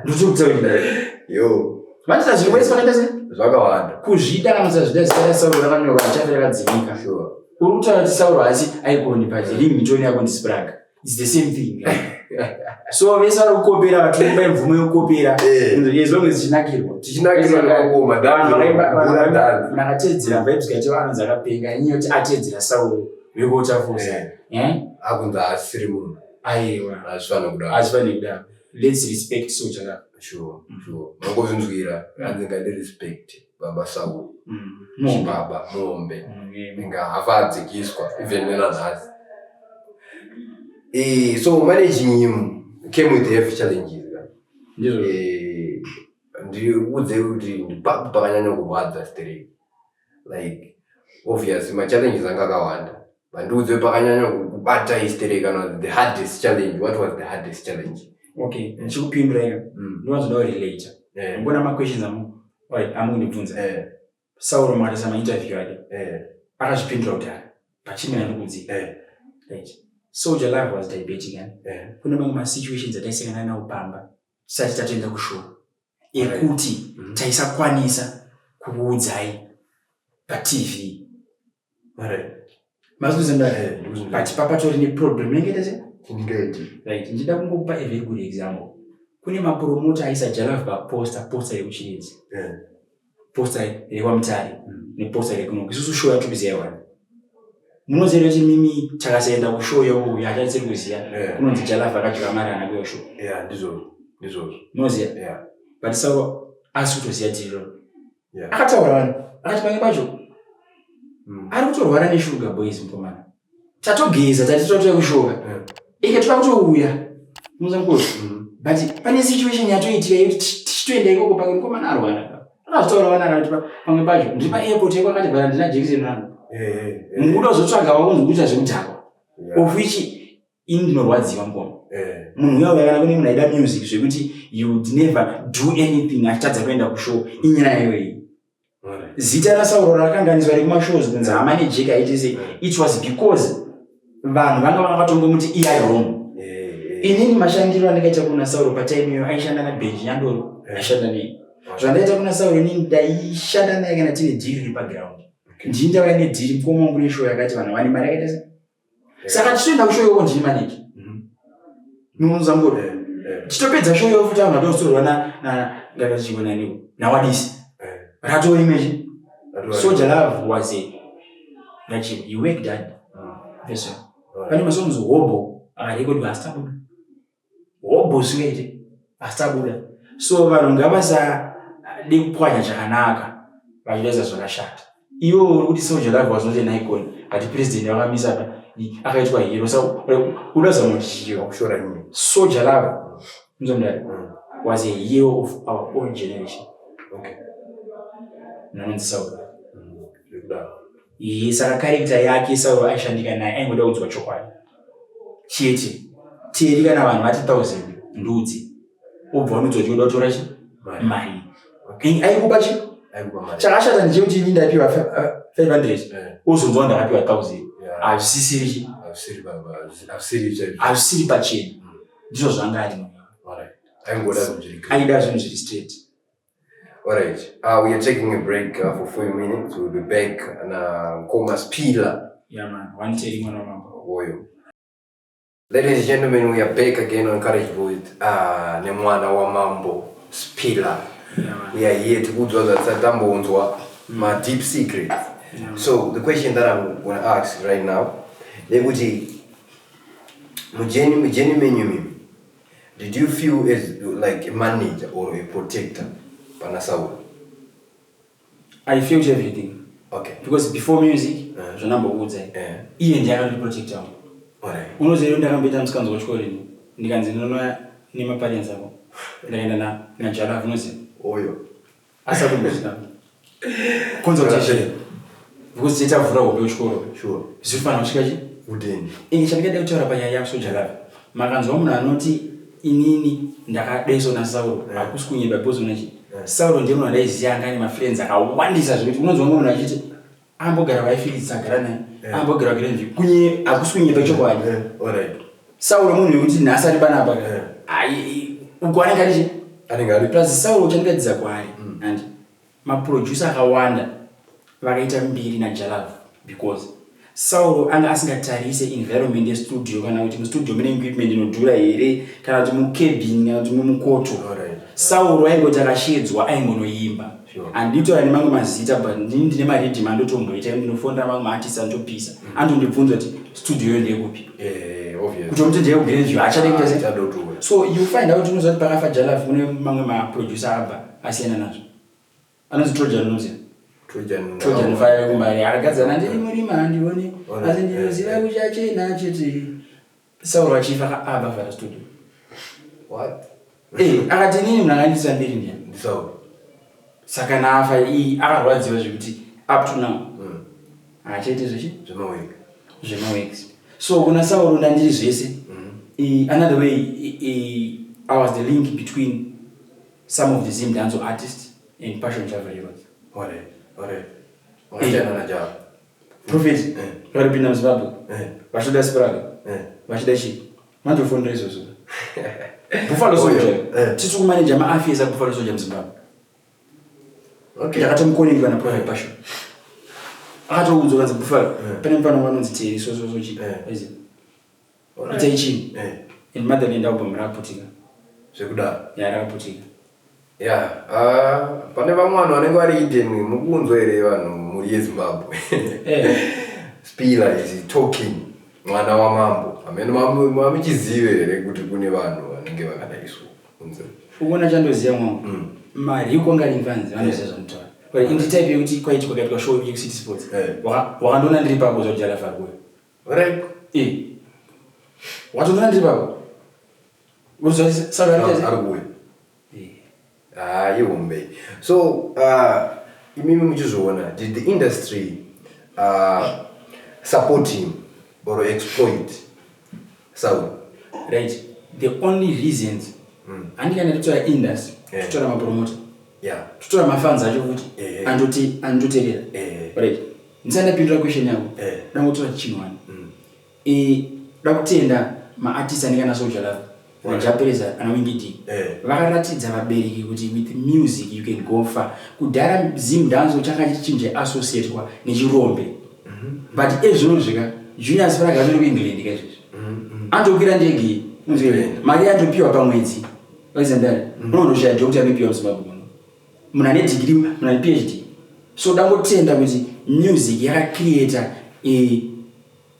ndotokutaurira. Yo. Vandiita zviri wese vakaita se Zvakawanda. Kuzvida kana kusazvida, zita raSauro rakanyorwa, richafe rakadzimika. Uri kutaura kuti Sauro hasi icon, but ringtone yako ndiSpragga. It's the same thing. So vese vari kukopera, vatoimba mvumo yekukopera, as long as zvichinakirwa. Tichinakirwa nemakoma. Vanhu vakatedzera Vybz Kartel anonzi akapenga inyaya yekuti atedzera Sauro vekuWaterfalls. Akunzi haasiri munhu. Aiwa. Hazvifanira kudaro. Hazvifaniri kudaro. Let's respect Soul Jah Love. Sure, mangozvinzwira, hanzi ngatirespect baba Sauro. Chibaba muombe. Inga hafa adzikiswa even nenanhasi. So managing him came with heavy challenges ka. Ndizvo. Ndikuudze kuti ndipapo pakanyanya kurwadza straight. Like obviously machallenges anga akawanda, but ndiudze pakanyanya kubata history kana the hardest challenge. What was the hardest challenge? Okay, ndichikupindura ika, ndinozoda kurelata. Mbona maquestions amu, alright, amukundibvunza. Sauro makarisa mainterview ake, akazvipindura kudhara pachimina ndikudzi. Right, Soul Jah Love was diabetic yani. Kune mamwe masituations ataisangana nawo pamba tisati tatoenda kushow ekuti taisakwanisa kukuudzai paTV. Mazvizondara? Ndikuzvinzwa. But papatori neproblem inenge ita se Ndingaiti. Right, ndichida kungokupa a very good example. Kune mapromota aisa Jah Love paposter, poster yekuChiredzi, poster rekwaMutare neposter rekunoku. Isusu show yatiri wani, munoziva kuti mimi takasaenda kushow yeuyu hachatsiri kuziva kunonzi Jah Love akadya mari ana kuyo show. Yeah, ndizvozvo, ndizvozvo. Munoziva? But Sauro asi kutoziva tiriro. Akataura vanhu akati pamwe pacho ari kutorwara neshuga, boys, mukomana tatogeza, tati totouya kushoka. Ike toda kutouya muzamukuru, but pane situation yatoitika yekuti tichitoenda ikoko pamwe mukomana arwara. Akazvitaura vana akati pamwe pacho ndiri paairport yeko, akati bhara ndina jekiseni rano. Mukuda kuzotsvaga wakunzi kuita zvekudhakwa, of which ini ndinorwadziwa mukoma. Munhu uya uya, kana kune munhu aida music zvekuti you would never do anything achitadza kuenda kushow, inyaya iyoyi. Zita raSauro rakanganiswa rekumashows kunzi hama nejeka aite. It was because vanhu vanga vakatongomuti iye wrong. Inini mashandiro andakaita kuna Sauro patime iyoyo, aishanda naBenji Nyandoro, aishanda nei. Zvandaita kuna Sauro, inini ndaishanda naye kana tine dhiri riri paground. Ndini ndauya nedhiri, mukoma wangu neshow yakati, vanhu vane mari yakaita se. Saka tichitoenda kushow iyoyo, ndini manager. Munozambura. Tichitopedza show iyoyo futi, vanhu vatosorwa ngakachiko naniwo naWadisi. Ratoimechi. Soul Jah Love was a ngachiko, he worked hard. Yes. Pane masongs hobo akarekodwa asitabuda. Hobo singaite asitabuda. So vanhu ngavasade kupwanya chakanaka vachidaisa zvakashata. Iwo uri kuti Soul Jah Love was not an icon, but president vakamisa pa akaitwa hero. Sa unozama kuti chiyo. Wakushora nyika. Soul Jah Love, nzomudari, was a hero of our own generation. Nanonzi Sauro. Zvekudaro. Iye saka character yake, Sauro aishandika naye, aingoda kuudzwa chokwadi chete. Teri kana vanhu vati 1000 ndudzi, ubva unodzwa kuti unoda kutora chi Mari. Mari. Aikupa chi Aikupa mari. Chakashata ndechekuti ini ndapiwa 500, uzonzwa ndakapiwa 1000. Hazvisisiri chi Hazvisiri chaizvo. Hazvisiri pachena. Ndizvo zvanga ari. Alright. Aingoda zvinhu zviri clear. Aida zvinhu zviri straight. Alright. We are taking a break for 4 minutes. We'll be back na Koma Spila. Yeah man, one Teri mwana wamambo. Oyo. Ladies and gentlemen, we are back again on Courage Booth nemwana wamambo Spila. Yeah man. We are here to kuudzwa zvatisatambonzwa, ma deep secrets. Yeah, man. So the question that I'm gonna ask right now ndekuti mujourney menyu mimi, did you feel as like a manager or a protector pana Sauro? I felt everything. Because before music, zvandambokuudzai, iye ndiye akandiprotecta wangu. Unoziva iro ndakamboita musikanzwa kuchikoro ini, ndikanzi ndinonoya nemaparents ako, ndakaenda naJah Love, unoziva? Oyo. Asati consultation, because titavhura hope yechikoro. Zvinofanira kusvika chi Udeni. Ini chandingada kutaura panyaya yaSoul Jah Love, makanzwa munhu anoti inini ndakadaiso naSauro, hakusi kunyeba, because unachi Sauro ndiye munhu andaiziva anga ane mafriends akawandisa, zvekuti unonzwa munhu achiti ambogara vaifilitsa, agara naye, ambogara vaGrandview. Kunye hakusi kunyepa, chokwadi. Sauro munhu wekuti nhasi ari panapa, uko anenge ari chi Anenge ari. Plus Sauro, chandingadzidza kwaari, and maproducer akawanda vakaita mbiri naJah Love because Sauro anga asingatarise environment yestudio, kana kuti mustudio mune equipment inodhura here, kana kuti mucabin, kana kuti mumukoto. Sauro aingoti akashedzwa aingonoimba. Handitaura nemamwe mazita, but ndini ndine mariddim andotomboita, ndinofonera mamwe maartist andotopisa, andondibvunza kuti studio iyo ndeyekupi. Obvious. Kuti omuti ndeyekuGrandview, achade kuita sei? Achadotuwe. So you find out, unoziva kuti pakafa Jah Love kune mamwe maproducer abva asiyana nazvo, anonzi Trojan, unoziva? Trojan. Trojan Fire kumbari akagadzana, ndiri murima handioni, asi ndinoziva kuchachena chete. Sauro achifa abva vhara studio. What? Akati inini munhu akandisa mbiri ndiani? NdiSauro. Saka naafa iyi akarwadziwa zvekuti up to now haachaite zvechi Zvemaweki. Zvemaworks. So kuna Sauro ndandiri zvese. Another way, I was the link between some of the Zim dancehall artists and Passion Java Records. Alright. Wakachana naJava. Prophet varipinda muZimbabwe, vachida Spraga, vachida chii, mandofonera izvozvo Buffalo Soldier. Tisi kumaneja maafisa Buffalo Soldier muZimbabwe. Ndakatomuconnectwa naProphet Passion, akatoudzwa kanzi Buffalo, pane mufana wanonzi Teri sososochi, itai chii. And Motherland album rakaputika. Zvekudaro. Ya, rakaputika. Ya, ah, pane vamwe vanhu vanenge vari hidden, mukunzwa here vanhu mhuri yeZimbabwe? Spila is talking, mwana wamambo. Amene mamuchizive here kuti kune vanhu vanenge vakadai so kunze? Ukuona, chandoziva mwangu, mari fans vanoziva zvanotaura. But indi type yekuti kwaiti kwakaitwa show yekuCity Sports, wakandiona ndiri papo zvaJah Love akuya. Watondiona ndiri papo. Ari kuuya. Ah, ihombe. So imimi muchizviona, did the industry support him or exploit Saul? Right, the only reasons, handikana totora industry, totora mapromoter, totora mafans acho futi. Andoti andoterera. Right. Ndisati ndapindura question yako. Ndangotora chinhu wani. Dakutenda maartist anenge ana Soul Jah Love. Jah Prayzah ana Winky D. Vakaratidza vabereki kuti with music you can go far. Kudhara Zim dancehall changa chiri chinhu chaiassociatwa nechirombe. But ezvinozvi ka Junior Spragga atori kuEngland ka izvezvi. Anotokwira ndege. Mari anotopiwa pamwedzi. Vaizandari. Unonoshaya doctor anopiwa muZimbabwe muno. Munhu ane degree, munhu ane PhD. So dangotenda kuti music yakacreata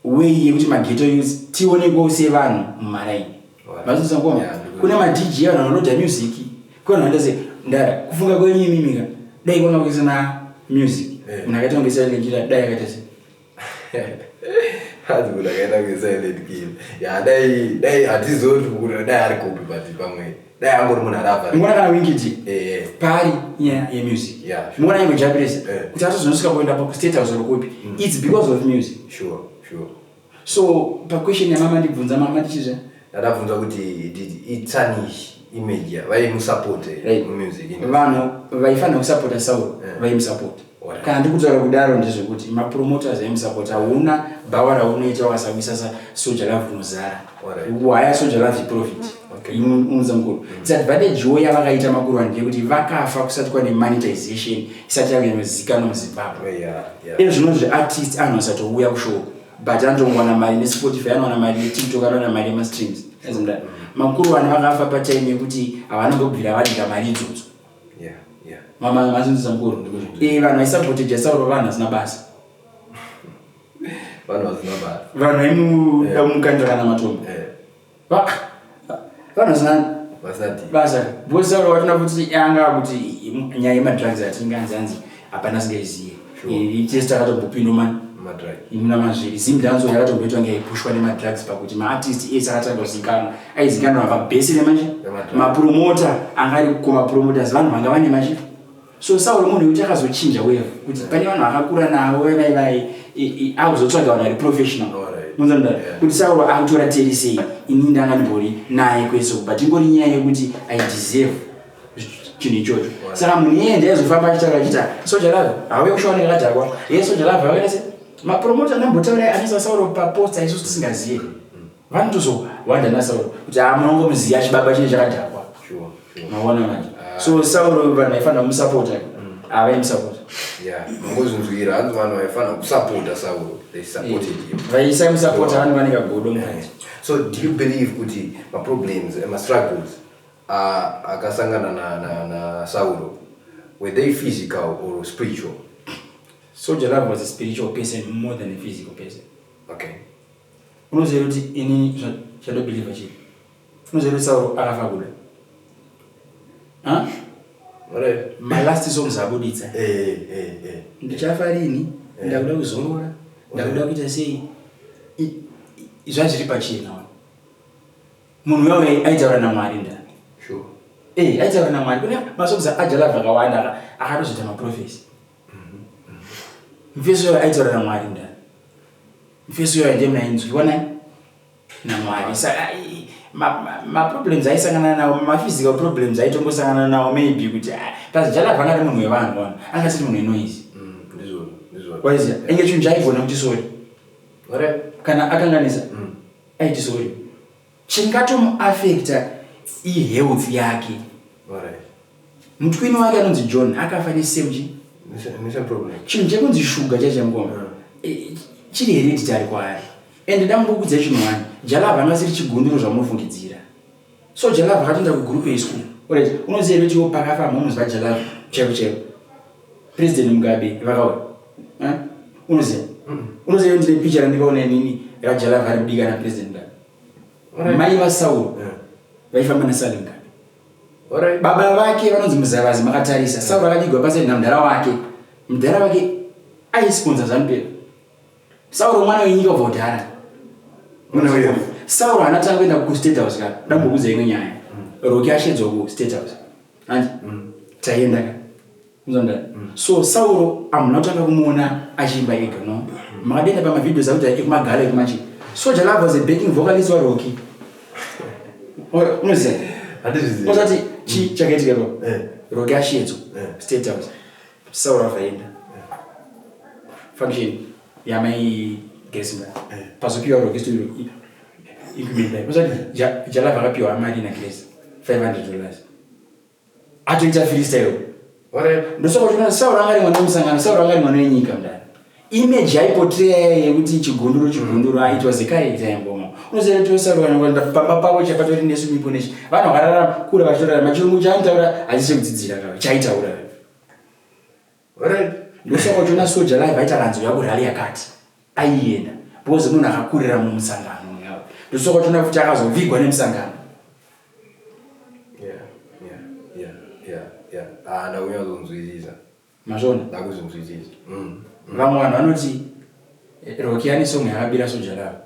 way yekuti maghetto youths tionekwewo sevanhu mumaraini. Mazvinzwa ngoma? Kune maDJ vanhu vanoda music. Kune vanhu vanoita se ndara kufunga kwenyu imimi ka. Dai kwanga kusina music. Munhu akaita kunge Silent Killer dai akaita se. Hanzi munhu akaita kunge Silent Killer. Ya dai dai hatizoti kuti dai ari kupi but pamwe dai angori munhu ari avari. Muona kana Winky D. Paari nyaya yemusic. Muona nyangwe Jah Prayzah kuti atozonosvika kuenda pa state house or kupi. It's because of music. Sure, sure. So pa question yamama ndibvunza mama tichizve. Ndadabvunza kuti did it tarnish image ya vaimusupport mumusic industry? Vanhu vaifanira kusapota Saul vaimusupport. Kana ndikutaura kudaro ndezvekuti mapromoters aimusupport hauna bhawa raunoita wakasawisa Soul Jah Love unozara. Waya Soul Jah Love iprofit. Unonza mukuru. Disadvantage wo yavakaita makuru vanhu ndeyekuti vakafa kusati kwane monetization isati yakunyatsozikanwa muZimbabwe. Ezvinozvi artist anhu asatouya kushow but anotongowana mari neSpotify, anowana mari neTikTok, anowana mari nemastreams. Makuru vanhu vakafa patime yekuti havana kumbobvira vadya mari idzodzo. Mazvinzwa mukuru. Vanhu vaisapota Sauro vanhu vasina basa. Vanhu vasina basa. Vanhu vaimuda kumukandira kana matombo. Vanhu vasina basa. Because Sauro vatona kuti anga kuti nyaya yemadrugs atinganzi anzi hapana asingaiziye. Tese takatombopindwa mani. Muna mazviri. Zim dancehall yakatomboitwa kunge yaipushwa nemadrugs pakuti maartist ese akatanga kuzikanwa. Aizikanwa pabhesi remanje. Mapromota anga ari kumapromoters vanhu vanga vane machi. So Sauro munhu wekuti akazochinja wave kuti pane vanhu vakakura navo vai vai akuzotsvaga vanhu vari professional. Munzwa kuti Sauro akutora Terry sei ini ndanga ndimbori naye kwese but ingori nyaya yekuti I deserve chinhu ichocho. Saka munhu iyeye ndiye aizofamba achitaura achiti Soul Jah Love hauye kushowa nekadhakwa. Ye Soul Jah Love hauye se mapromota ndambotaura anisa Sauro paposter isusu tisingaziye. Vanotozowanda naSauro kuti munongomuziya chibaba chine chakadhakwa. Maona manje. So Sauro vanhu vaifanira kumusapota. Havaimusapota. Mangozvinzwira hanzi vanhu vaifanira kusapota Sauro. They supported him. Vaisamusapota vanhu vane kagodo mukati. So do you believe kuti maproblems mastruggles akasangana na Sauro were they physical or spiritual? Soul Jah Love was a spiritual person more than a physical person. Okay. Unoziva kuti ini chandobelieve chii? Unoziva kuti Sauro akafa kuda. My last songs abuditsa. Ndichafa rini? Ndakuda kuzorora. Ndakuda kuita sei? Zvazviri pachena. Munhu uyo aitaura naMwari nda. Sure. Aitaura naMwari. Kune masongs aJah Love akawanda akatozoita maprophecy. Mfeso uyo aitaura naMwari nda. Mfeso uyo ndiye munainzwiwa nani? NaMwari. Saka maproblems aisangana nawo, maphysical problems aitongosangana nawo maybe kuti plus Jah Love anga ari munhu wevanhu vanhu. Anga asiri munhu wenoise. Ndizvo. Waiziya, enge chinhu chaaigona kuti sorry. Kana akanganisa aiti sorry. Chingatomuaffecta ihealth yake. Mutwini wake anonzi John akafa nesame chi? Nesame problem. Chinhu chekunzi shuga chacho mukoma. Chiri hereditary kwaari. Ende ndambokuudza chinhu wani. Jah Love anga asiri chigunduro zvamunofungidzira. So Jah Love akatoenda kugroup yeschool. Alright, unoziva here kuti pakafa mhomo vaJah Love chaivo chaivo. President Mugabe vakauya. Unoziva? Unoziva ndine picture randikaona inini raJah Love ari kubika naPresident Mugabe. Mai vaSauro vaifamba naSally Mugabe. Baba vake vanonzi Muzavazi makatarisa. Sauro akavigwa pasi namudhara wake. Mudhara wake aisponsor ZANU-PF. Sauro mwana wenyika kubva kudhara. Sauro haana tanga kuenda kuState House ka. Ndambokuudza imwe nyaya. Roki ashedzwa kuState House. Hanzi taenda ka. Muzondara. So Sauro hamuna kutanga kumuona achiimba ega no. Makadenda pamavideos akuti ekumagala ekumachi. Soul Jah Love was a backing vocalist waRoki. Unoziva? Handizvizivi. Usati chi chakaitika ipapo. Roki ashedzwa State House. Sauro vaenda function yamai Grace Mdara pazopiwa Roki studio equipment. Usati Jah Love akapiwa mari naGrace, $500, atoita freestyle. Ndosaka uchiona Sauro anga ari mwana wemusangano, Sauro anga ari mwana wenyika mudara. Image yaiportraya yekuti chigunduru chigunduru, it was a character yangoma. Unoziva kuti Sauro kana pamba pavo chapatori neswimming nechi, vanhu vakararama kura vachitorarama chirungu chaanotaura hachisi chekudzidzira kava chaitaura. Ndosaka uchiona Soul Jah Love aita kanzi uya kurally yakati aienda, because munhu akakurira mumusangano yavo. Ndosaka uchiona kuti akazovigwa nemusangano. Yeah. Ah, ndakunyatsonzwisisa. Mazvona? Ndakuzvinzwisisa. Vamwe vanhu vanoti Roki ane song yakabira Soul Jah Love.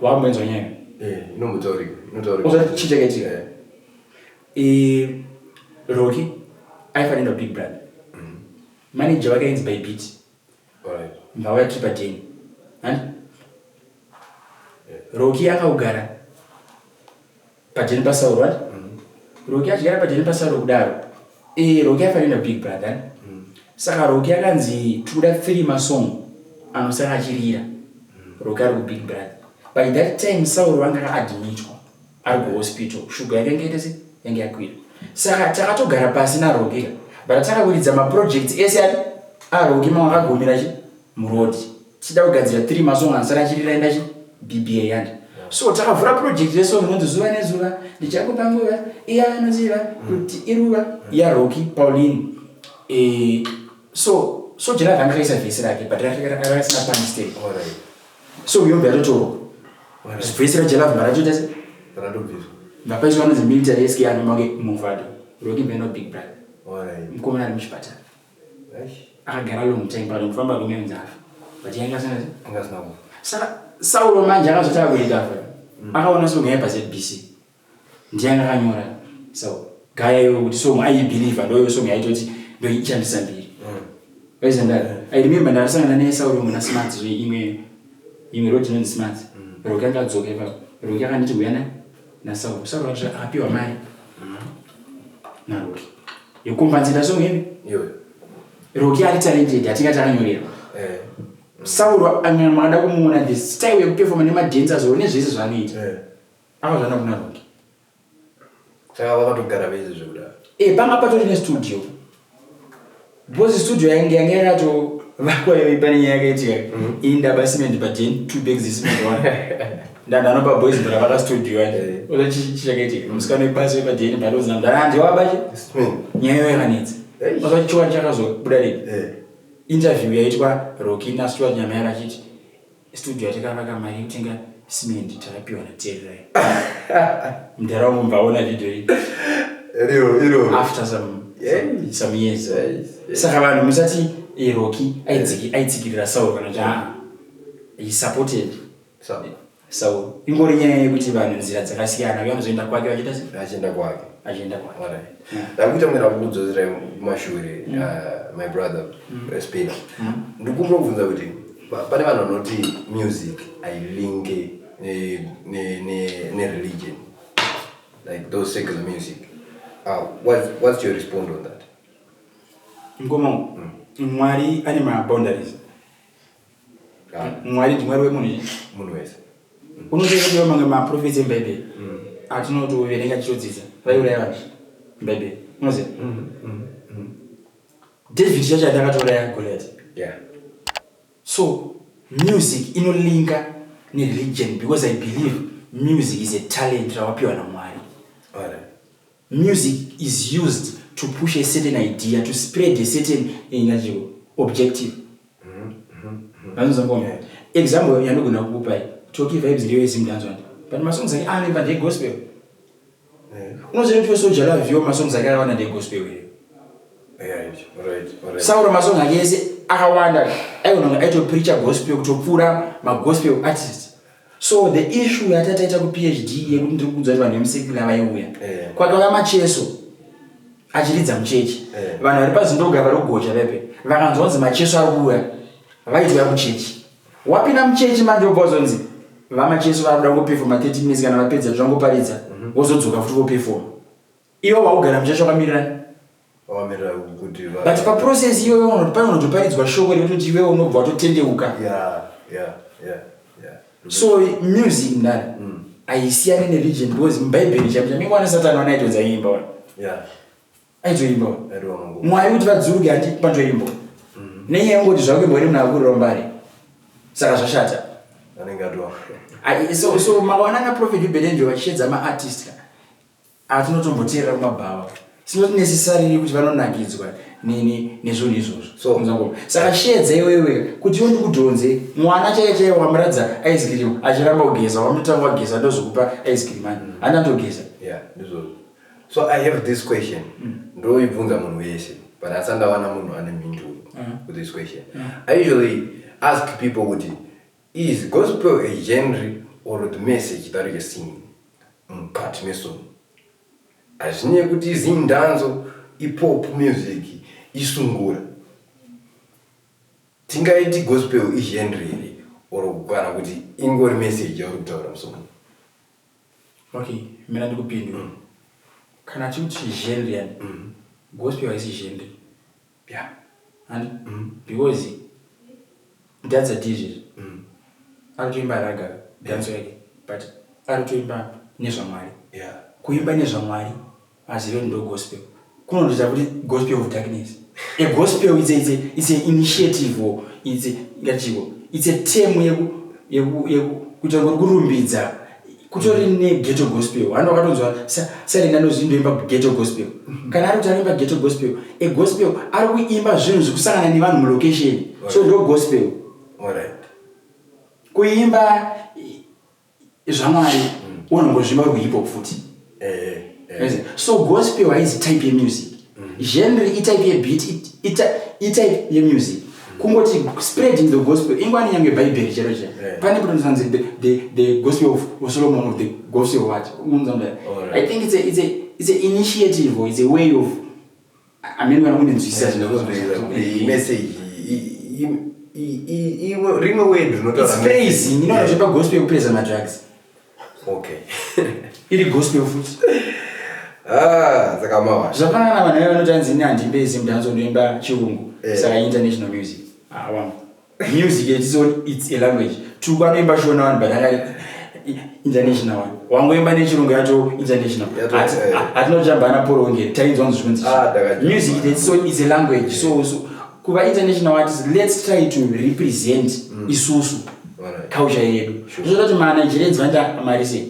Wakamboenzwa nyaya? Eh, inombotaurika, inotaurika. Uzati chii chakaitika? Roki aifanira Big Brother, manager wake ainzi By Beat. Mbauya tiri padeni handi, Roki akaugara padeni paSauro handi. Roki achigara padeni paSauro kudaro, Roki aifanira Big Brother handi. Saka Roki akanzi tikuda three masong anosara achirira Roki ari kuBig Brother. By that time Sauro anga akaadmitwa, ari kuhospital, shuga yake yange ite se yange yakwira. Saka takatogara pasi naRoki, but takawiridza maprojects ese ari aRoki, mamwe akagumira chi muroad, tichida kugadzira three masong anosara achirira enda chi BBA yandi. So takavhura project yesong inonzi "Zuva Nezuva Ndichakupa Nguva", iya anoziva kuti iruva yaRoki Pauline. So Soul Jah Love anga akaisa vhesi rake, but rakasina punch. So yobva yatotorwa vhesi raJah Love, mbaratoita se Ratobviswa. Vapaiswa anonzi Military SK anomange Movado. Roki mbeno Big Brother, mukomana ari muchipatara. Akagara long time pano, kufamba kumenzi afa, but yanga asina Angasina kufa. Saka Sauro manje akazoti akurecover, akaona song yaipa ZBC, ndiyanga akanyora. So gaya iwe kuti song aibelieva ndoyo song yaitoti ndoichandisa mbiri. Vaizandara, I remember ndakasangana naye Sauro muna Smart, imwe road inonzi Smart. Roki anga adzoka ipapo. Roki akanditi uya naSauro. Sauro akati akapiwa mari naRoki yekucompensata song ivi. Iyoyo. Roki ari talented, hatingati akanyorerwa. Sauro makada kumuona the style yekuperforma nemadancers oro nezvese zvaanoita, akazvana kuna Roki. Saka vakatogara vese zvekudaro. E, panga patori nestudio, because studio yange yakatovakwa iyo. Pane nyaya yakaitika, ini ndaba cement paden, two bags cement one, ndandanopa boys bhora vaka studio. Yacho chichakaitika, musikana wepasi wepadeni ndadozina ndandiwabachi. Cement. Nyaya iyo yakanetsa. Oza chiwani chakazobuda rei? Interview yaitwa Roki naStuart Nyamayaro achiti studio yatakavaka, mari yekutenga cement takapiwa naTererai. Mudharaunda mbaona video iyi. Iro iro. After some years. Saka vanhu musati Roki aitsikirira Sauro kana kuti aa, he supported Sauro. Ingori nyaya yekuti vanhu nzira dzakasiyana, uye anozoenda kwake vachiita se Achienda kwake. Achienda kwake. Alright. Ndakuita mwe ndakukudzosera kumashure, my brother Spina. Ndikumbira kubvunza kuti pane vanhu vanoti music hailinke nereligion, like those secular music. What's your response on that? Ngoma, Mwari ane maboundaries. Mwari ndiMwari wemunhu. Munhu wese. Unotoiwa mamwe maprofets emubhaibheri atinotoverenga tichodzidza, vaiuraya vanhu mubhaibheri, unoziva? David chacho akatouraya Goliath. So music inolinka nereligion because I believe music is a talent rawapiwa naMwari. Music is used to push a certain idea, to spread a certain ingachiko objective. Vanozangoma example yandogona kukupai, Toki Vibes ndiyo yeZimdancehall, but masongs ake anoimba ndegospel. Unoziva kuti Soul Jah Love masongs ake akawanda ndegospel here? Sauro masong ake ese akawanda aigona kunge aitopreacha gospel kutopfuura magospel artist. So the issue yatataita kuPhD yekuti ndiri kuudza kuti vanhu vemusecular vaiuya, kwakauya Macheso achiridza muchechi, vanhu vari pazindoga vari kugocha pepe vakanzwa kunzi Macheso ari kuuya, vaitouya kuchechi. Wapinda muchechi manje, wobva wazonzi vaMacheso vari kuda kungopefoma 30 minutes, kana vapedza zvangoparidza, wozodzoka futi vopefoma. Iwo waugara muchechi wakamirirani. Vakamirira kuti But paprocess iyoyo pane unotoparidzwa shoko rekutoti iwewe unobva watotendeuka. So music ndani haisiyani nereligion, because mubhaibheri chaipo chamingwana Satani wana aitodza imba wana. Aitoimba wana. Aidiwa mangu. Mwari kuti vadzuruke handi pantoimbo nenyaya yekungoti zvakuimbwa nemunhu akurira mbare, saka zvashata. Anenge atiwa. So makaona ana Prophet Uebert Angel vachishedza maartist ka atinotomboteerera kumabhawa, it's not necessarily kuti vanonakidzwa nezvinhu izvozvo. Saka shedza iwewe kuti iwe ndikudhonze mwana chaiye chaiye, wamuradza ice cream achiramba kugeza, wamutanga wageza, ndozokupa ice cream ani handandogeza. Yeah, ndizvozvo. So I have this question, ndoibvunza munhu wese, but asati ndawana munhu ane mhinduro with this question. I usually ask people kuti, is gospel a genre or the message that you're singing mukati mesong? Hazvinei kuti iZimdancehall, ipop music, isungura, tingaiti gospel igenre here, or kana kuti ingori message yauri kutaura musong? Okay, mina ndikupindura. Kana chikuti genre yani, gospel haisi genre. And because ndadza dizvezvo ari kutoimba ragga, dance yake, but ari kutoimba nezvaMwari. Kuimba nezvaMwari hazive ndo gospel kunondoita kuti gospel of darkness. A gospel it's a initiative or it's a, ngachiko, it's a term yeku kuita kuri kurumbidza. Kutori neghetto gospel, handi wakatonzwa Silent anozvindoimba ghetto gospel? Kana ari kuti anoimba ghetto gospel, a gospel ari kuimba zvinhu zvikusangana nevanhu mulocation, so ndo gospel. Kuimba zvaMwari unongozvimba uri kuhip hop futi. So gospel haizi type yemusic. Genre itype yebeat, itype yemusic. Kungoti spreading the gospel ingwani, nyange bhaibheri chero chero pane patonzanzi the gospel of Solomon, of the gospel of what. Unonzwa? I think it's a initiative or it's a way of, I mean, kana kunenzwisisa. Message rimwe word rinotaura. It's praising. Zvepa gospel yekupraisa madrugs iri gospel futi. Ah, saka mawa Zvafanana vanhu vaya vanoti anzi ini handimbe Zimdancehall, ndoimba chirungu. Saka international music. Ah, wangu, music its own, it's a language. Tuku anoimba Shona one, but anga international one. Wangoimba nechirungu yacho international. Hatinojamba ana poronge tainzwa nzi zvikunzi. Ah, ndakajamba. Music its own is a language. So kuva international artist, let's try to represent isusu culture yedu. Zvoda kuti maNigerians vanoita mari sei?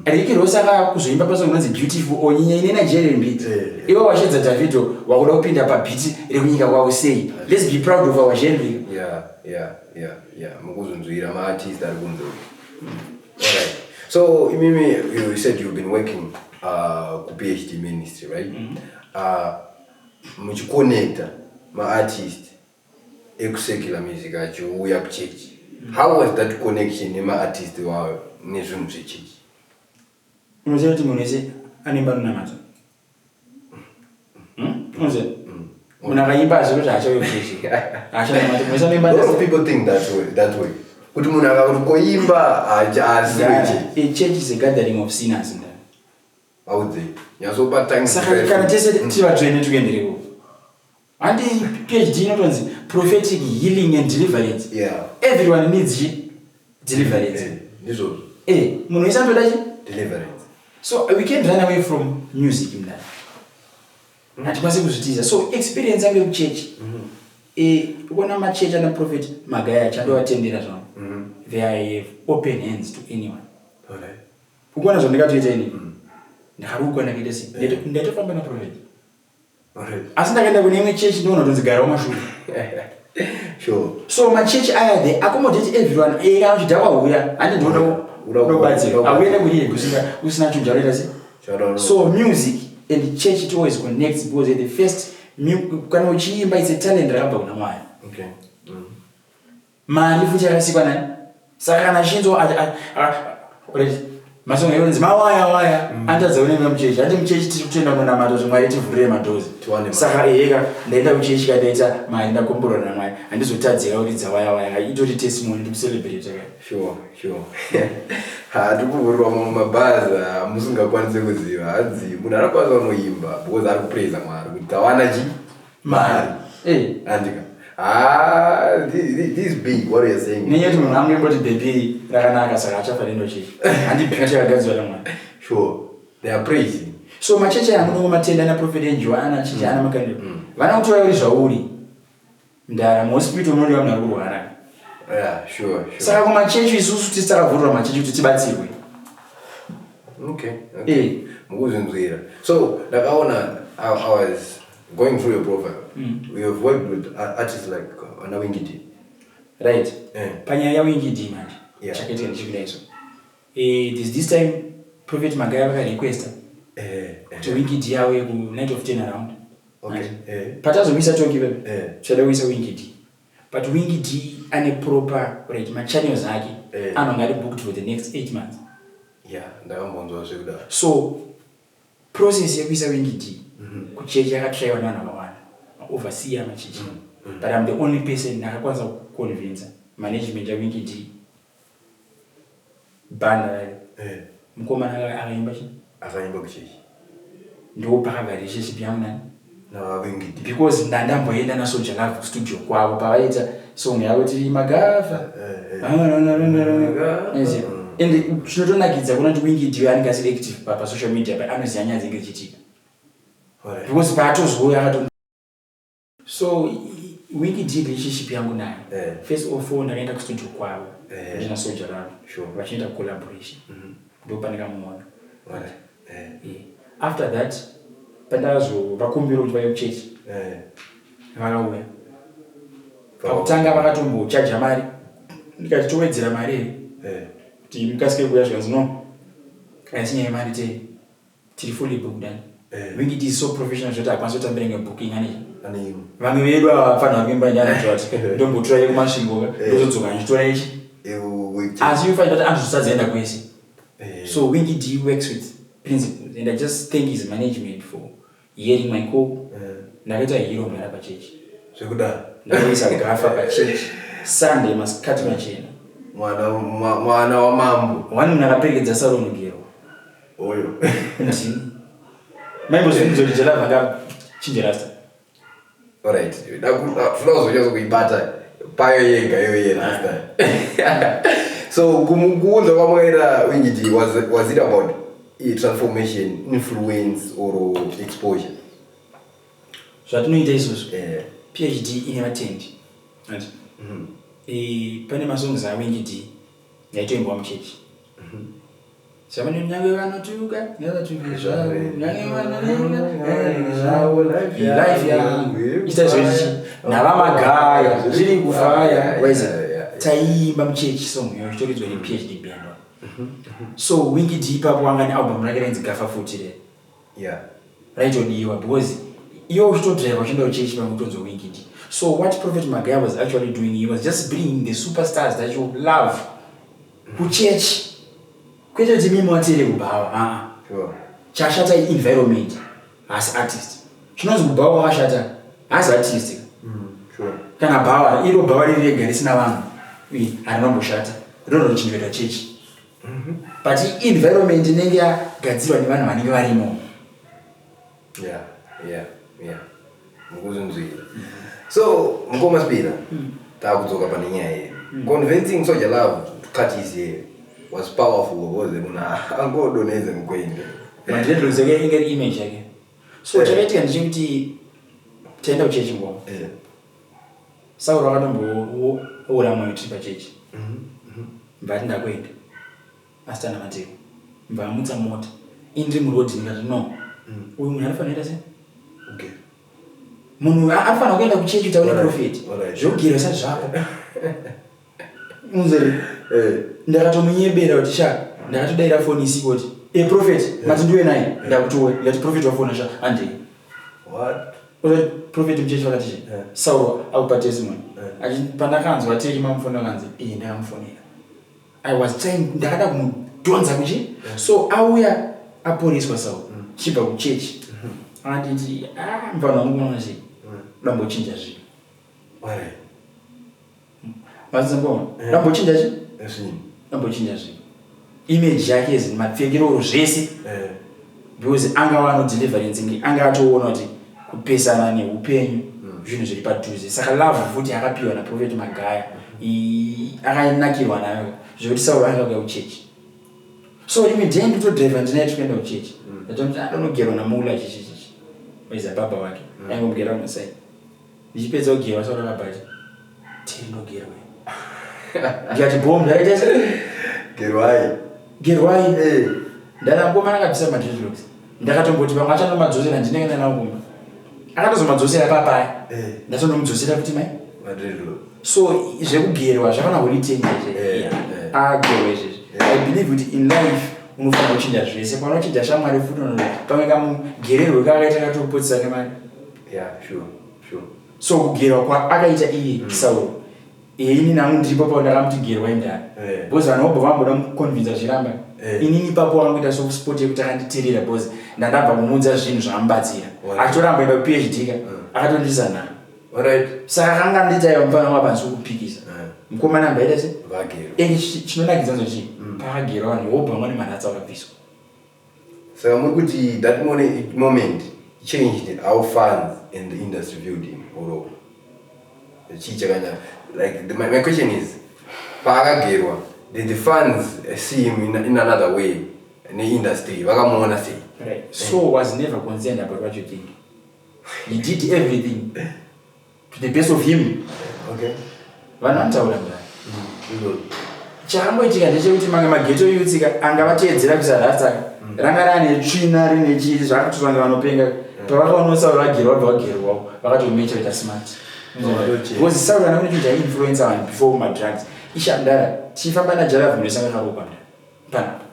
Ricky Ross akakuzoimba pasong inonzi Beautiful onyinya ine Nigerian beat. Iwe washedza Davido, wakuda kupinda pabeat rekunyika kwavo sei? Let's be proud of our genre. Yeah, mukuzunzwira maartist ari kunze. Alright, so imimi, you said you've been working kuPhD ministry, right? Muchiconnecta maartist ekusecular music achiuya kuchechi. How was that connection nemaartist wayo nezvinhu zvechechi? Unoziva kuti munhu wese anoimba anonamata? Unoziva munhu akaimba azive kuti haachauye kuchechi, haachanamata? Munhu wese anoimba A lot of people think that way, kuti munhu akakuti koimba haasi wechechi. A church is a gathering of sinners, nda. Audzei nyatsopa. Saka kana tese tiri vatsvene, tikuendereko handi? PhD inotonzi prophetic healing and deliverance. Everyone needs chi? Deliverance. Ndizvozvo. Munhu wese anotoda chi? Deliverance. So we can't run away from music mndani, hatikwanisi kuzvitiza. So experience yangu yekuchechi, kuona machechi ana Prophet Magaya, chandovatendera zvavo, they have open hands to anyone. Ukuona zvandingatoita ini, ndakarukwa, ndakaita sei, ndaitofamba naprophet. Asi ndakaenda kune imwe chechi, ndoona kutonzi gara wamashure. So machechi aya, they accommodate everyone. Kana uchidhakwa, huya, handi ndoda unobatsira. Auende kurehab usina chinhu chaunoita sei. So music and church, it always connects, because at the first kana uchiimba, it's a talent rakabva kuna Mwari. Mari futi yakasikwa nani? Saka kana achinzwa masongo ekunzi mawaya waya, anotadza kunoimba muchechi? Handi muchechi tiri kutoenda kunamata kuti Mwari tivhurire madoors. Tiwane mari. Saka eheka, ndaenda kuchechi kandaita mari, ndakomborwa naMwari, handizotadzika kuridza waya waya. Itori testimony, ndikucelebrate ka. Sure, ha, tikuvhurirwa mamwe mabhazi musingakwanisi kuziva. Hanzi munhu anokwanisa kunoimba because ari kupraisa Mwari kuti Tawana chi Mari. Andika. Ah, this is big what you're saying. Nenyaya yekuti munhu angemboti bhebhi rakanaka saka achafa nenochechi. Handibhika chakagadzirwa namwari. Sure. They are praising. So machechi aya munongomatenda ana Prophet Angel, ana chechi, ana Makandiwa. Vana kutora uri zvauri. Mdara muhospital munodiwa munhu ari kurwara. Yeah, sure, sure. Saka kumachechi isusu tisi takavhurira machechi kuti tibatsirwe. Okay. Mukuzvinzwira. So ndakaona I was going through your profile. You have worked with artists like ana Winky D. Right. Panyaya yaWinky D manje. Yeah. Chakaitika ndichikudai so. This time Prophet Magaya vakarequesta kuti Winky D auye ku Night of Turn Around. Okay. Patazomuisa Toki pepe. Tichada kuisa Winky D. But Winky D ane proper right machannels ake anonga ari booked for the next 8 months. Yeah, ndakambonzwa zvekudaro. So process yekuisa Winky D kuchechi yakatraiwa nevanhu vakawanda, overseer machechi. But I'm the only person ndakakwanisa kuconvince management yaWinky D. Banda rayo. Mukomana akaimba chi? Akaimba kuchechi. Ndo pakabva relationship yangu nani? Na Winky D. Because ndandamboenda naSoul Jah Love kustudio kwavo pavaita song yavo tiri magafa. And chinotonakidza kuona kuti Winky D anenge asiri active pasocial media, but anoziva nyaya dzinenge dzichiitika. Because paatozouya akato. So Winky D relationship yangu naye. First of all ndakaenda kustudio kwavo. Ndina Soul Jah Love. Vachiita collaboration. Ndo pandakamuona. After that pandazovakumbira kuti vauye kuchechi. Vakauya. Pakutanga vakatombochaja mari. Ndikati towedzera mari here? Kuti mukasike kuuya zvikanzi no. Haisi nyaya yemari tiri fully booked dani. Winky D is so professional zvekuti hakwanisi kutambira imwe booking ane. Vamwe vedu ava vafanira kuimba nyaya kuti ndombotora yekuMasvingo ndozodzoka ndichitora ichi. Asi you find that anozosadzaenda kwese. So Winky D works with principles and I just thank his management for hearing my call. Ndakaita hero mwana pachechi. Zvekudaro. Ndakaisa gafa pachechi. Sunday masikati machena. Mwana wamambo. Wani munhu akaperekedza Sauro Mugero. Oyo. Ndini. Maimbozvibvunza kuti Jah Love angachinja rasta. Alright. Toda kuzonyatso kuibata payo yega iyo yerasta. So kumukuunza kwamakaita Winky D was it about transformation, influence or exposure? Zvatinoita izvozvo. PhD ine vatendi. Pane masongs aWinky D yaitoimbwa muchechi. Saka nyange vanotuka ngavatuke zvavo, nyange vanonenga zvavo, life yangu ita zvoichi navamagaya zviri kufaya waize taiimba muchechi song iyo ichitoridzwa nePhD band. So Winky D ipapo anga nealbum rake rainzi Gafa futi re. Raitodiwa because iwe uchitodrive uchienda kuchechi pamwe kutonzwa Winky D. So what Prophet Magaya was actually doing, he was just bringing the superstars that you love kuchechi. Kwete kuti mimi watere kubhawa. Chashata environment asi artist. Chinonzi kubhawa wakashata asi artist. Kana bhawa iro bhawa riri rega risina vanhu harinomboshata rinonochinjwa chechi. But environment inenge yagadzirwa nevanhu vanenge varimo. Yeah. Mukuzvinzwira. So mukoma Spira, takudzoka pane nyaya yedu. Convincing Soul Jah Love to cut his hair was powerful because munhu angodonhedza mukwende. Madreadlocks yake inge iri image yake. So chakaitika ndechekuti taenda kuchechi ngoma. Sauro akatomboora moyo tiri pachechi. Mbati ndakuenda. Asi tana Mateo. Mbamutsa mota. Indiri muroad ndikati no. Uyu munhu anofanira kuita sei? Okay. Munhu anofanira kuenda kuchechi kuti aone prophet. Zvokugera usati zvako. Unzeri. Ndakatomunyebera kuti sha ndakatodaira foni isiko kuti prophet mati ndiwe naye ndakutowe ndikati prophet wafona sha handei. What? Uzoti prophet muchechi vakati che Sauro akupa testimony. Achi pandakanzwa tiri mamufona kanzi ndakamufonera. I was trying ndakada kumudhonza kuchi. So auya aporeswa Sauro chibva kuchechi. Akanditi mufana wangu unoona sei? Ndambochinja zvinhu. Mazingoma. Ndambochinja chi? Zvinhu. Ndambochinja zvinhu. Image yake zvinhu mapfekero zvese. Because anga wano deliverance ngi anga atoona kuti Kupesana neupenyu zvinhu zviri padhuze. Saka love futi akapiwa naProphet Magaya, akanakirwa nayo zvekuti Sauro akauya kuchechi. So rimwe day ndotodhiraivha, ndinaye tikuenda kuchechi, ndatomuti adonogerwa namula chichichichi waiza baba wake, aingomugera kumasai. Ndichipedza kugerwa, Sauro akabhati tiri ndogerwe. Ndikati bom, ndaita se Gerwai. Gerwai. Ndara mukomana akabvisa madreadlocks. Ndakatomboti vamwe achanomadzosera, ndinenge nawo kumba. Akatozomadzosera papaya. Ndatonomudzosera kuti mai Madreadlocks. So zvekugerwa zvakana Holy Ten izvi. Agerwa izvezvi. I believe kuti in life unofanira kuchinja zvese. Panochinja shamwari futi, pamwe kamugererwe kaakaita katopotsa nemari. Yeah, sure. So kugerwa kwaakaita iye Sauro, ini nangu ndiripo pao ndakamuti gerwai ndani, because vanhu vobva vamboda muconvinza zviramba. Inini ipapo wakangoita soft spot yekuti akanditeerera, because ndandabva kumuudza zvinhu zvakamubatsira. Achitoramba enda kuPhD ka, akatondisa nharo. Saka kanga nditaiva mufana wapansi wokupikisa. Mukomana ambaita se Vagero. Ende chinonakidza nzochii, paakagerwa vanhu wobva vamwe maratsa vakabviswa. Saka muri kuti that moment changed how fans and the industry viewed him, or chii chakanyanya? Like my question is, paakagerwa, did the fans see him in another way, neindustry vakamuona sei? Right. So was never concerned about what you think. He did everything to the best of him. Vanhu vanotaura mudai. Chakangoitika ndechekuti mamwe maghetto youths ka angavateedzera kuisa rasta ranga rane tsvina, rine chii, zvakatozvanga vanopenga. Pavakaona Sauro vagerwa, vabva vagerwawo, vakatomecha kuita smart. Vakatochena. Because Sauro kana kune chinhu chaiinfluensa vanhu before madrugs, ishandara tichifamba naJarav munosanga karokwa mudai panapa.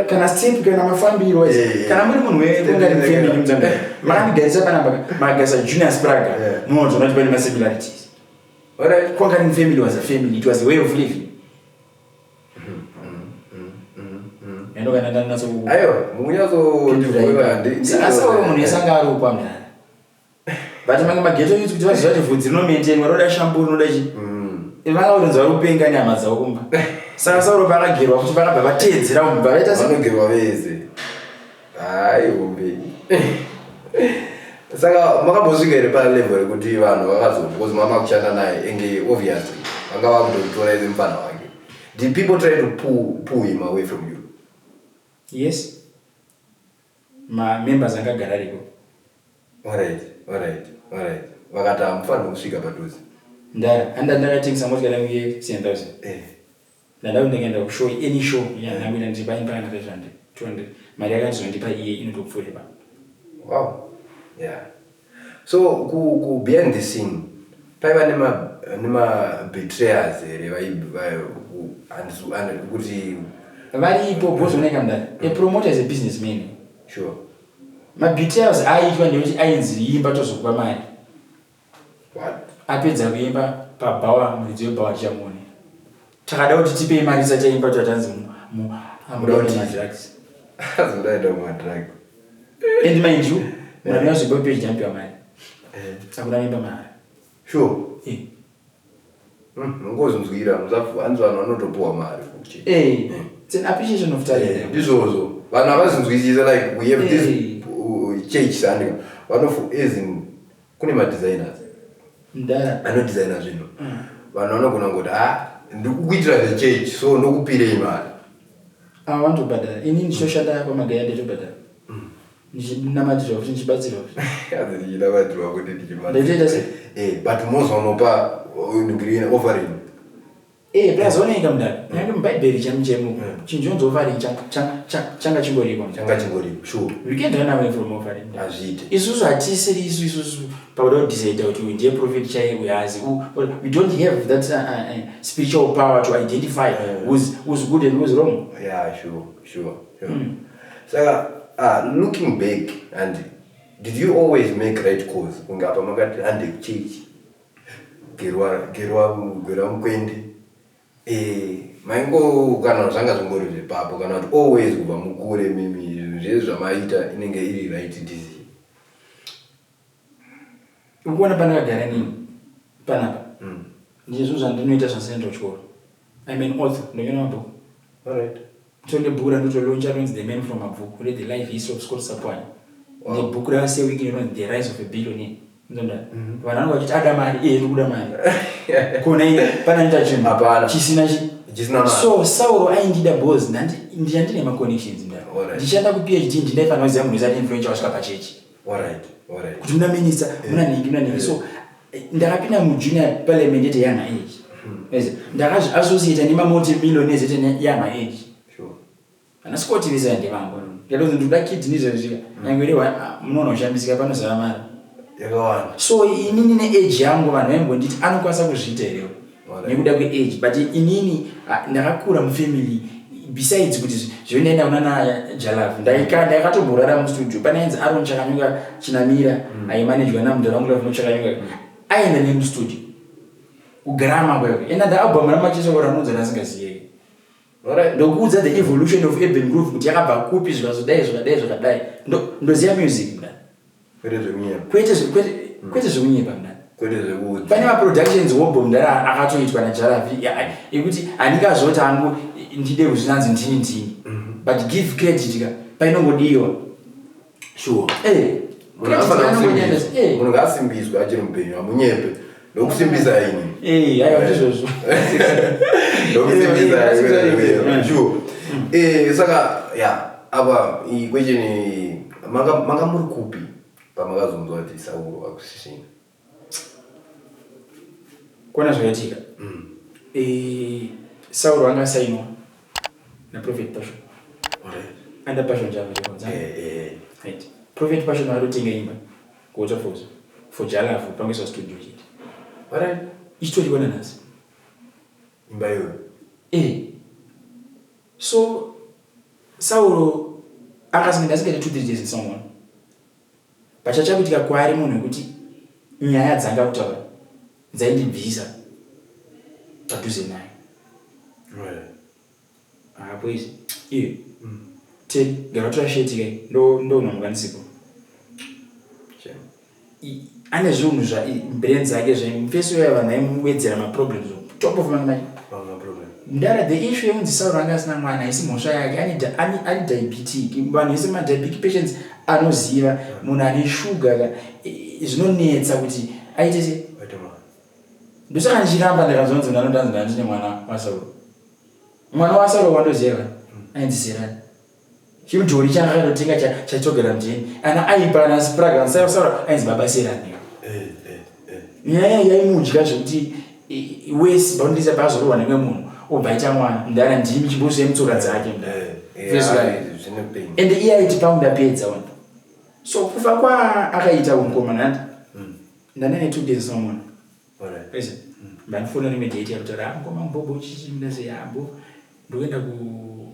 Kana step, kana mafambiro. Kana muri munhu wekungari family mudzanga makandigarisa panapa, makagarisa Junior Spraga, munozoona kuti pane masimilarities. Conquering family was a family, it was a way of living. Endo kana ndanatso Aiwa, mukunyatso. Saka munhu wese anga arukwa mudhara, but mamwe maghetto youth kuti vaziva kuti vhudzi rinomaintainwa, roda shampoo, rinoda chi, vanga kutonzi vari kupenga nyama dzavo kumba. Saka Sauro paakagerwa kuti vakabva vateedzera kubva vaita se Vanogerwa vese. Hai, hombe. Saka makambosvika here palevel rekuti vanhu vakazo, because mama kushanda naye enge obviously vanga vakutomutora ese mufana wake, did people try to pull him away from you? Yes, mamembers angagara ariko. Alright, vakati hamufaniri kusvika padhuze. Ndara anda ndakatengesa motikari yangu ye 10,000. Ndanda ndikaenda kushow, any show yandangoita, ndichipa imba kana 500, 200, mari yakandizondipa iye inotopfuura ipapo. Wow, yeah. So ku behind the scene paiva nema betrayers here kuti Varipo, bozoneka mudara, a promoter is a businessman. Mabetrayals aiitwa ndekuti ainzi imba tozokupa mari. What? Apedza kuimba pabhawa, muridzi webhawa tichamuonera. Takada kuti tipei mari isati yaimba, tatanzi madrugs. Azodaita mumadrug. And mind you, munhu anouya zvimbo page ampiwa mari, akuda noimba mahara. Mungozvinzwira, hanzi vanhu vanotopuwa mari kuchechi. It's an appreciation of talent. Ndizvozvo, vanhu havazvinzwisisa. Like we have this church sandi vanofu, as in kune madesigners Mudara. Anodesigna zvinhu. Vanhu vanogona kungoti, ha, ndikukuitira zvechechi, so ndokupirei mari. Ava vanotobhadhara. Ini ndichoshanda kwamagaya, nditobhadhara, ndichinamatirwa futi, ndichibatsirwa futi. Hanzi ndichinamatirwa kuti ndichibatsirwa. Nditoita sei? But mozonopa green offering. Plus onoika mudara, nyange mubhaibheri chamuchemo chinhu chinonzi offering changa chingoriko. Changa chingoripo, sure. We can't run away from offering. Hazviite. Isusu hatisiri isu, isusu pakuda kudecida kuti uyu ndiye prophet chaiye, uyu haazi. We don't have that spiritual power to identify who's good and who's wrong. Yeah, sure. Saka looking back, and did you always make right calls? Kunge apa makati hande kuchechi, gerwa, gerwa, gerwa mukwende, maingo kana zvanga zvingori zvepapo, kana kuti always kubva mukure mimi zvinhu zvese zvamaita inenge iri right decision? Ukuona pandakagara nini panapa, ndizvo zvandinoita zvandisinoenda kuchikoro. I'm an author, ndonyora mabhuku. Tone bhuku randotolauncha rinonzi The Man from Mabvuku, re the life history of Scott Sapwanya. Nebhuku raSir Wicknell rinonzi The Rise of a Billionaire. Ndonda. Vanhu vanenge vachiti ada mari, iye ndikuda mari. Kona pana chinhu Hapana. chisina chi. Chisina mari. So Sauro aindida because ndiya ndine maconnections nda. Ndichishanda kuPhD, ndaifanira kuziva munhu wese ari influential wasvika pachechi. Alright. Alright. Kuti muna minister, muna nhingi, muna nhingi. So ndakapinda mujunior parliament at a younger age. Yes. Ndakazviassociate nemamulti-millionaires at a younger age. Ana Scott vese ndevangu. Ndakati ndinoda kidney zvezvika. Nyangwe iri munoona kushambisika panozara mari. Yakawanda. So inini neage yangu vanhu vaimbonditi anokwanisa kuzviita here nekuda kweage, but inini ndakakura mufamily. Besides kuti zvinoenda kunana Jalav, ndakatomborara mustudio. Pane ainzi Aron Chakanyuka Chinamira, aimanejwa namudhara wangu Lavino Chakanyuka, aenda nemustudio kugrama kweko. Enda ndaalbum raMacheso ranonzi rasingaziyeki. Ndokuudza the evolution of urban groove kuti yakabva kupi, zvikazodai, zvakadai, zvakadai. Ndoziva music mda. Kwete zvekunyepa. Kwete zvekunyepa mda. Kwete zvekuudza. Pane maproductions wobho mudhara akatoitwa naJaravi ekuti handingazoti hangu ndide kuzvinanzi ndini ndini, but give credit ka painongodiwa. Munhu Credit anofanira inongonyanya- kusimbiswa. Munhu ngaasimbiswe achiri mupenyu, hamunyepe. Ndokusimbisa ini. Aiwa, ndizvozvo. Ndokusimbisa ini. Sure. Saka ya apa iyi question, manga muri kupi pamakazonzwa kuti Sauro akusisina? Kuona zvakaitika, Sauro anga asainwa naProphet Passion under Passion Java Records. Right, Prophet Passion vatotenga imba kuWaterfalls for Jalavu, pangoiswa studio chete. Ichitoriwa nanhasi. Imba iyoyo. So Sauro akasinga ndasingaite 2-3 days someone pachachakuitika kwaari, munhu wekuti nyaya dzanga kutaura dzaindibvisa padhuze naye. Apo izi iye te gara tora sheti kai ndonomuka ndisipo. Ane zvinhu zva brain dzake zvemufeso yayo, vanhu vaimuwedzera maproblems top of my mind. Pamwe problem. Ndara the issue yekunzi Sauro anga asina mwana haisi mhosva yake. Ane diabetic. Vanhu vese madiabetic patients anoziva munhu ane shuga ka, zvinonetsa kuti aite se Waite mwana. Ndosaka ndichiramba ndakanzonzi ndanotanzi ndandine mwana waSauro. Mwana waSauro wandoziva ainzi Serani, chimudhori changa akatotenga chaitogara muteni ana aipa ana Spraga. Sauro ainzi Baba Serani. Nyaya yaimudya zvekuti wese baundisa paazorohwa nemwe munhu obva aita mwana. Ndana ndimi chimbosu yemutsoka dzake mudara. First one. Zvine pain. Ende iye aiti pangu ndapedza wena. So kufa kwaakaita umukomana handi ndandane 2 days nomwana. Ese ndandifona rimwe date yakutaura, "Ah, mukoma mubhobho chichi." Ndase yabo ndokuenda ku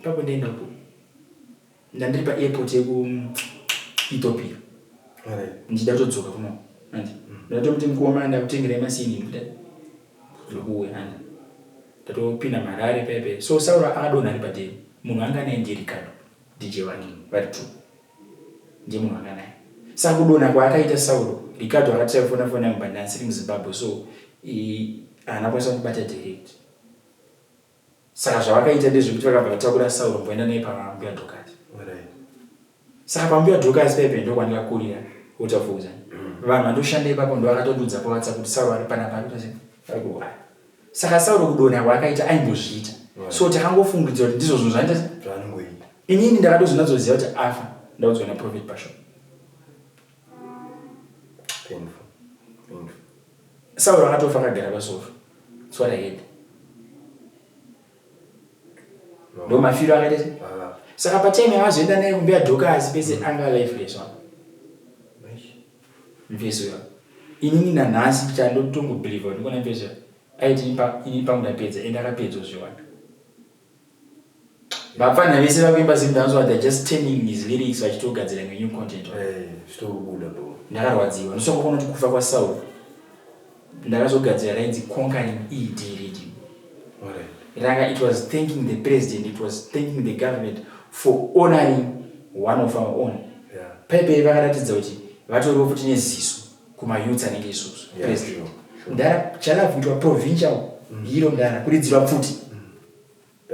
papo ndaenda ku ndandiri paairport yeku Ethiopia ndichida kutodzoka kuno andi ndatomuti, "Mukoma, ndakutengerai masini, ndikuda ndokuuya." Andi ndatopinda marare pepe. So Sauro akadonha ari padeni. Munhu anga anaye ndiRicardo, DJ wake, vari two, ndiye munhu anga naye. Saka kudonha kwaakaita Sauro, Ricardo akati fona foni yangu, but ndandisiri muZimbabwe, so haana kwanisa kundibata direct. Saka zvavakaita ndezvekuti vakabva vatakura Sauro mboenda naye pambuya Dokasi. Saka pambuya Dokasi pepe ndokwandikakurira Waterfalls. Vanhu vandoshanda ipapo ndo vakatondudza paWhatsApp kuti Sauro ari panapa, ari kuita sei, ari kurwara. Saka Sauro kudonha kwaakaita aimbozviita. So takangofungidzira kuti ndizvo zvinhu zvaita. Zvaanongoita. Inini ndakatozonatsoziva kuti afa ndaudzwa naProphet Passion. Painful, painful. Sauro akatofa akagara pasofa. That's what I heard. Ndo mafiro akaita se. Saka patime yavazoenda naye kumbuya Dokasi pese anga lifeless one. Mfeso ya inini nanhasi chandotongobelieva kuti ndikona mfeso aiti ini pangu ndapedza, ende akapedzwa zviwanda. Vapfana vese vakuimba Zimdancehall, they're just turning his lyrics vachitogadzira imwe new content. Zvitobuda bo. Ndakarwadziwa. Ndosaka kuti kufa kwaSauro ndakazogadzira rainzi Conquering ED Radio. Ranga it was thanking the president, it was thanking the government for honoring one of our own. Paipai vakaratidza kuti vatoriwo futi neziso kumayouths anenge isusu. President ndara chalavhuitwa provincial hero, ndara kuridzirwa pfuti.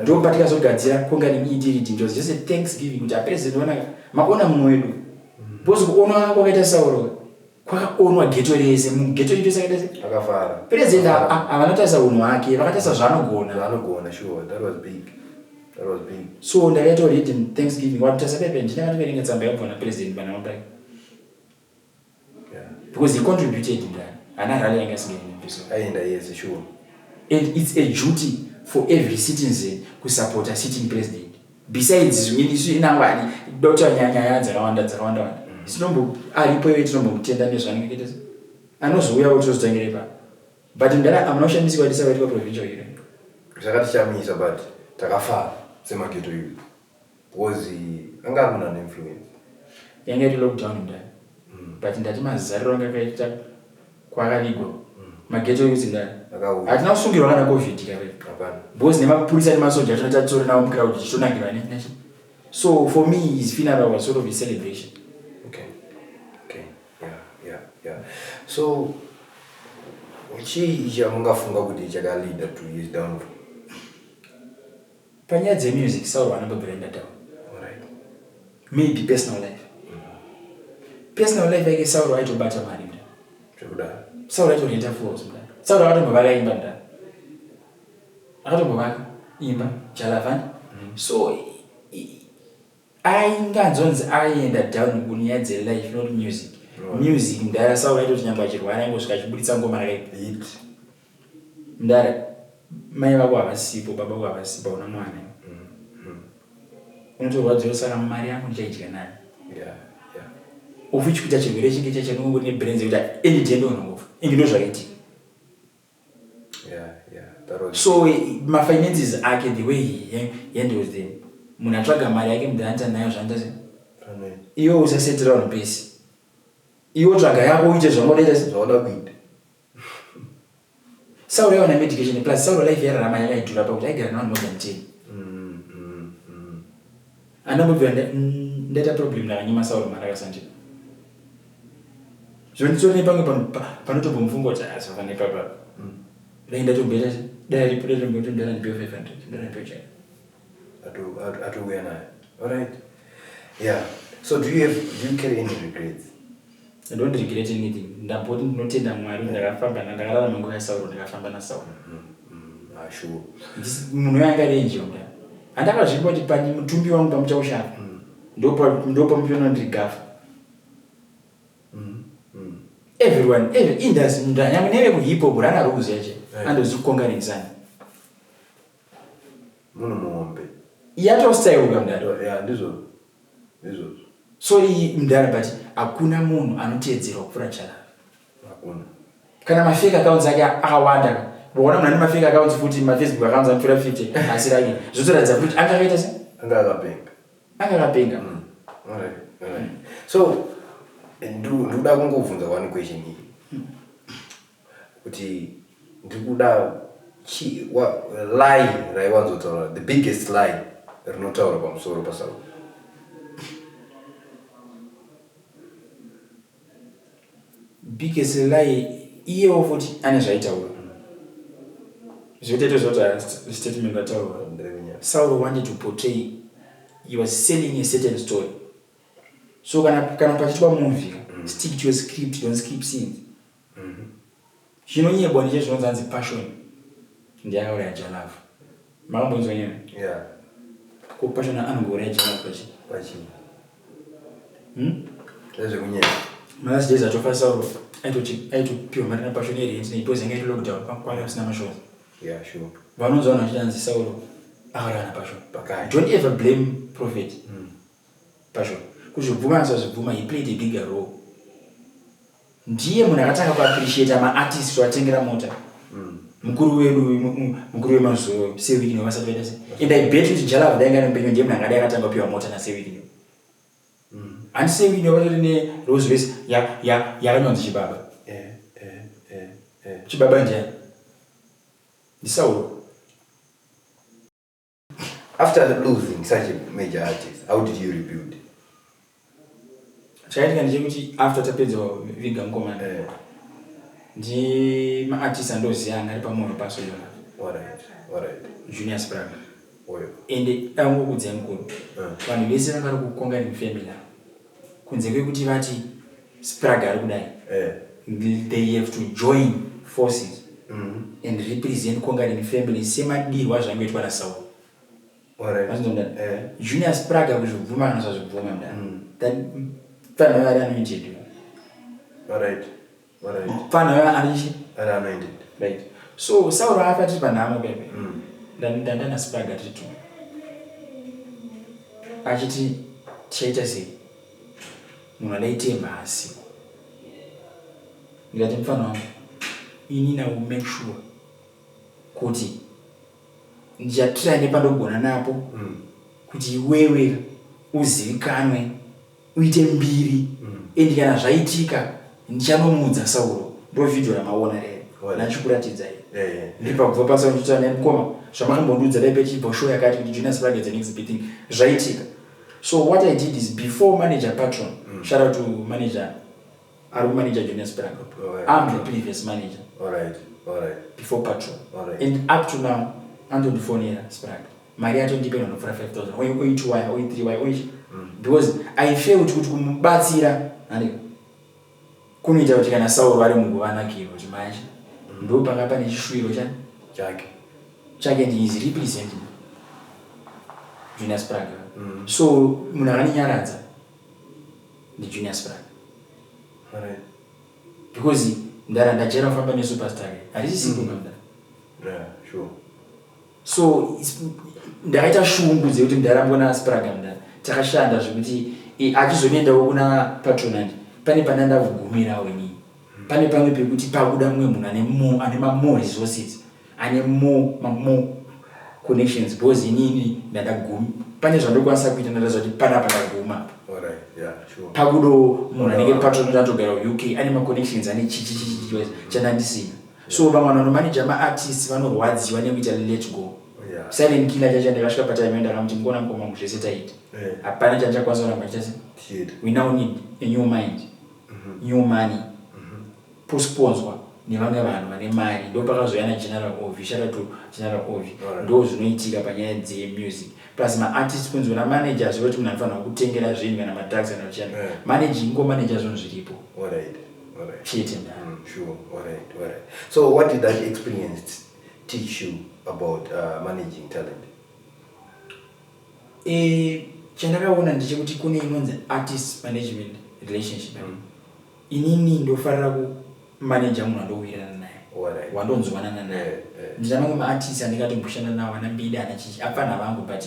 Ndo patikazogadzira Conquering ED Radio. It was just a thanksgiving kuti apresident, onaka maona mumwe wedu. Because kuonwa kwakaita Sauro kwakaonwa ghetto rese, mughetto ito sakaita se Akafara. President havana kutarisa unhu hwake, vakatarisa zvaanogona. Zvaanogona, sure. That was big. That was big. So ndakaita already thanksgiving watarisa pepe ndinakatoverenga tsamba yabva napresident panama pake. Because he contributed ndani hana rally yanga asingaendi. Aenda yese, sure. And it's a duty for every citizen kusupporta sitting president. Besides zvimweni isu inangwani dota nyaya dzakawanda dzakawanda wanda. Tinombo aripo iwe tinombomutenda nezvaanenge akaita. Anozouya otozotangire ipapo. But ndara amuna kushamisika kuti sakaitwa provincial hero. Zvakatichamisa, but takafara semaghetto youth because anga ari munhu ane influence. Yanga iri lockdown ndani. But ndati mazariro anga akaita kwakavigwa. Maghetto youth ndani. Akauya. Hatina kusungirwa kana COVID kapepa. Hapana. Because nemapurisa nemasoja tinoita titori nawo mucrowd tichitonakirwa nechi. So for me his funeral was sort of a celebration. Okay. Okay. Yeah. So chii chamungafunga kuti chakaleada to his downfall? Panyaya dzemusic Sauro anobva enda down. Alright. Maybe personal life. Personal life yake Sauro aitobata mari mda. Zvekudaro. Sauro aitorenta floors mda. Sauro akatombovaka imba mda. Akatombovaka imba Jalavani. So ainganzonzi aienda down kunyaya dzelife, not music. Music mudhara Sauro aitoti nyangwe achirwara aingosvika achibuditsa ngoma rakaipa. Hit. Mudhara mai vako havasipo, baba vako havasipo, hauna mwana. Unotorwadziwa saka mari yangu ndichaidya nani? Yeah. Yeah. Ufi chikuita chirwere chinge chacho nebrains yekuti any day ndonongofa. Inge ndo zvakaitika. Yeah. That was So mafinances ake, the way he handles them, munhu atsvaga mari yake mudhara nayo zvaanoita sei? Pane Iwe usasetera vanhu pesi. Iwe tsvaga yako uite zvaunoda sei? Zvauda kuita. Sauro aiwana medication, plus Sauro life yararama yakaidhura pakuti aigara nevanhu more than 10. Andambobvira ndaita problem ndakanyima Sauro mari akasandika. Zvonditori nepamwe panotombomufunga kuti azova nepapa. Dai ndatomboita sei? Dai aripo dai ndatomboti ndara ndipewo 500, ndara ndipewo chai. Atouya nayo. Alright. Yeah. So do you carry any regrets? I don't regret anything. Ndamboti ndinotenda Mwari ndakafamba ndakararama nguva yaSauro, ndakafamba naSauro. Ah, sure. Munhu uyo anga ari angel mudhara. Handakazvipa kuti pani mutumbi wangu pamuchaushapa. Ndopamuchiona ndiri gafa. Everyone, every industry, nyangwe neve kuhip hop rana rules yacho. Andozikonganisana. Munhu muhombe. Yatostyle mudhara. Yeah, ndizvo. Ndizvozvo. So mudhara, but hakuna munhu anoteedzerwa kupfuura Jah Love. Hakuna. Kana mafake accounts ake akawanda. Waona munhu ane mafake accounts futi, mafacebook accounts anopfuura 50 asi rake. Zvotoratidza kuti anga akaita sei? Anga akapenga. Anga akapenga. Alright. Alright. So ndikuda kungobvunza one question iyi. Kuti ndikuda lie raiwanzotaura, the biggest lie rinotaura pamusoro paSauro. Biggest lie, iyewo futi ane zvaitaura. Zvotoita zvoti statement rataurwa. Nderekunyanya. Sauro wanted to portray, he was selling a certain story. So kana pachiitwa movie, stick to your script, don't skip scenes. Chinonyebwa ndiche zvinonzi hanzi Passion ndiakauraya Jah Love. Makambonzwa nyaya? Yeah. Ko Passion anongouraya Jah Love pachi? Pachi. Hmm? Ndezvekunyanya. Malast days atofa Sauro aitopiwa mari naPassion yerent because yanga iri lockdown kwanga kusina mashows. Yeah, sure. Vanonzwa vanhu vachiti hanzi Sauro akauraya naPassion. Pakai. Don't ever blame Prophet Passion. Kuzvibvuma asazvibvuma, he played a bigger role. Ndiye munhu akatanga kuappreciata maartist kuvatengera mota. Mukuru wedu mukuru wemazuva Sir Wicknell vasati vaita sei. And I bet kuti Jah Love dai anga mupenyu ndiye munhu angadai akatanga kupiwa mota naSir Wicknell. Handi Sir Wicknell vatori neRolls Royce yakanonzi Chibaba. Eh. Chibaba ndiani? NdiSauro. After losing such a major artist, how did you rebuild? Chakaitika ndechekuti after tapedza viga mukomana, ndi maartist andoziva anga ari pamwoyo paso yona. Alright. Junior Spragga. Oyo. Ende dangokudzai mukuru, vanhu vese vanga vari kuconquering family ava. Kunze kwekuti vati Spragga ari kudai, they have to join forces and represent Conquering Family semadirwa zvangoitwa naSaul. Junior Spragga kuzvibvuma kana zvazvibvuma, mudara, fanhu vari anointed. Fanhu arichi. Ari anointed. Right, so Sauro afa tiri panhamo pepe. Ndanda naSpragga tiri two, achiti tichaita sei, munhu adaitemba asiko. Ndikati, "Mufana wangu, inini I will make sure kuti ndichatry nepandogona napo kuti iwewe uzivikanwe, uite mbiri, and kana zvaitika ndichanomudza Sauro." Ndo vhidhio ramaona rere nachikuratidzai. Ndiri pabva pasa ndichitaura naye, "Mukoma, zvamakambondiudza dai pechibva show yakati kuti Junior Spragga is the next big thing, zvaitika." So what I did is, before manager Patron, shout out to manager ari kumanager Junior Spragga, I'm the previous manager before Patron. And up to now antondifonera Spragga, mari yatondipa inonopfuura 5000, oi 2 wire, oi 3 wire, oi, because I felt kuti kumubatsira ani kunoita kuti kana Sauro ari munguva anakirwa kuti manje ndo panga pane chishuwiro chani chake. Chake, and he is representing Junior Spragga. So munhu akandinyaradza ndiJunior Spragga, because ndara ndajera kufamba nesuperstar, harisi simple, kamdara. So ndakaita shungu dzekuti ndarambona Spragga, mudara takashanda zvekuti achizonoendawo kuna Patronand, pane pana ndakugumirawo inini, pane pamwe pekuti pakuda mumwe munhu ane more, ane mamore resources, ane more mamore connections, because inini ndandagumi pane zvandokwanisa kuita, ndataziva kuti panapa ndaguma apa. Pakudo munhu anenge Patron atogara UK, ane maconnections, ane chichichichi chandandisina. So vamwe vanhu vanomaneja maartists vanorwadziwa nekuita let go. Silent Killer chacho, ndakasvika patime ndakamuti, "Ngona mukoma wangu, zvese taita, hapana chandichakwanisa kuramba ndichasi. Tichiita. We now need a new mind, new money, posponswa nevamwe vanhu vane mari." Ndo pakazouya naGeneral Ovi. Shout out to General Ovi. Ndo zvinoitika panyaya dzemusic plus maartist, kunzi una manager zvekuti munhu anofanira kutengera zvinhu kana madrugs kana kuchiyana. Managing, ingomanager zvinhu zviripo chete, ndara. Sure. All right. So, what did that experience teach you about managing talent? Chandakaona ndechekuti kune inonzi artist management relationship. Inini ndofarira kumanaja munhu wandowirirana naye, wandonzwanana naye. Ndina mamwe maartist andingatomboshanda nawo, ana Mbida, ana chichi, apfana vangu, but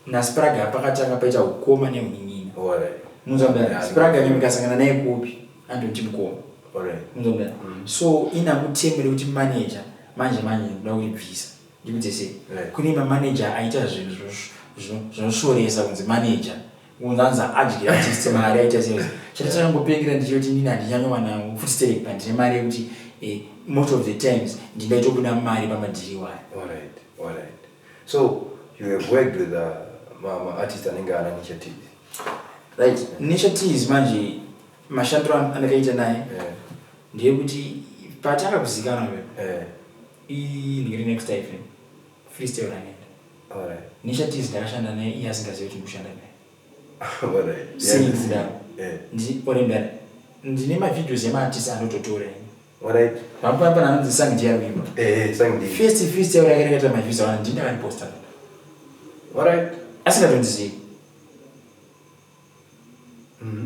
naSpragga pakatanga paita ukoma neunin'ina. Munzwa? Spragga nyangwe ndikasangana naye kupi, andoti mukoma. Munzwa? So inamutemo rekuti manager manje manje ndoda kuibvisa, ndikudze sei. Kune mamanager aita zvinhu zvinosvoresa kunzi manager, unzanzi adyira artist mari, aita sei. Chati chakangopengera ndechekuti inini handinyanyowana futi sterek, pandine mari yekuti most of the times ndingaitobuda mari pamadhiri wayo. All right. So, you have worked with ma artist anenge ana Nisha T's. Right, Nisha T's manje mashandiro andakaita naye ndeyekuti pataka kuzikanwa pepo, ndingiri Next FM freestyle ranenda. Nisha T's ndakashanda naye iye asingazivi kuti ndikushanda naye. Sei kudaro? Orendara ndine mavideos emaartist andototora ini. Pamwe anonzi Sang Diarwimba. Sang D. First freestyle rake rakaita maviews awana, ndini ndakariposta, asingatondizivi.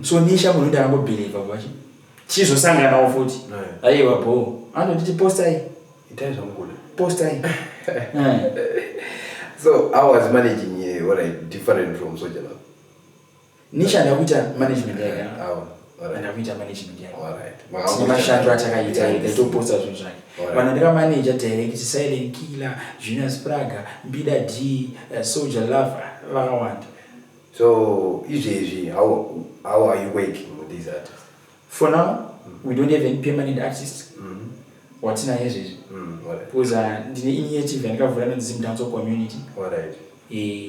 So Nisha munhu ndakangobhilivha kwachi chizosanganawo futi. Aiwa bo, anonditi, "Postai." Itai zvamukuda. "Postai." So, I was managing all right, different from Soul Jah Love. Nisha ndakuita management yake. Ndakuita management yake. Tine mashandiro atakaita, taitoposta zvinhu zvake. Vanhu ndakamaneja direct, Silent Killer, Junior Spragga, Mbida D, Soul Jah Love, vakawanda. So, izvezvi, how are you working with these artists? For now we don't have any permanent artist watinaye izvezvi, because ndine initiative yandikavhura inonzi Zimdancehall Community.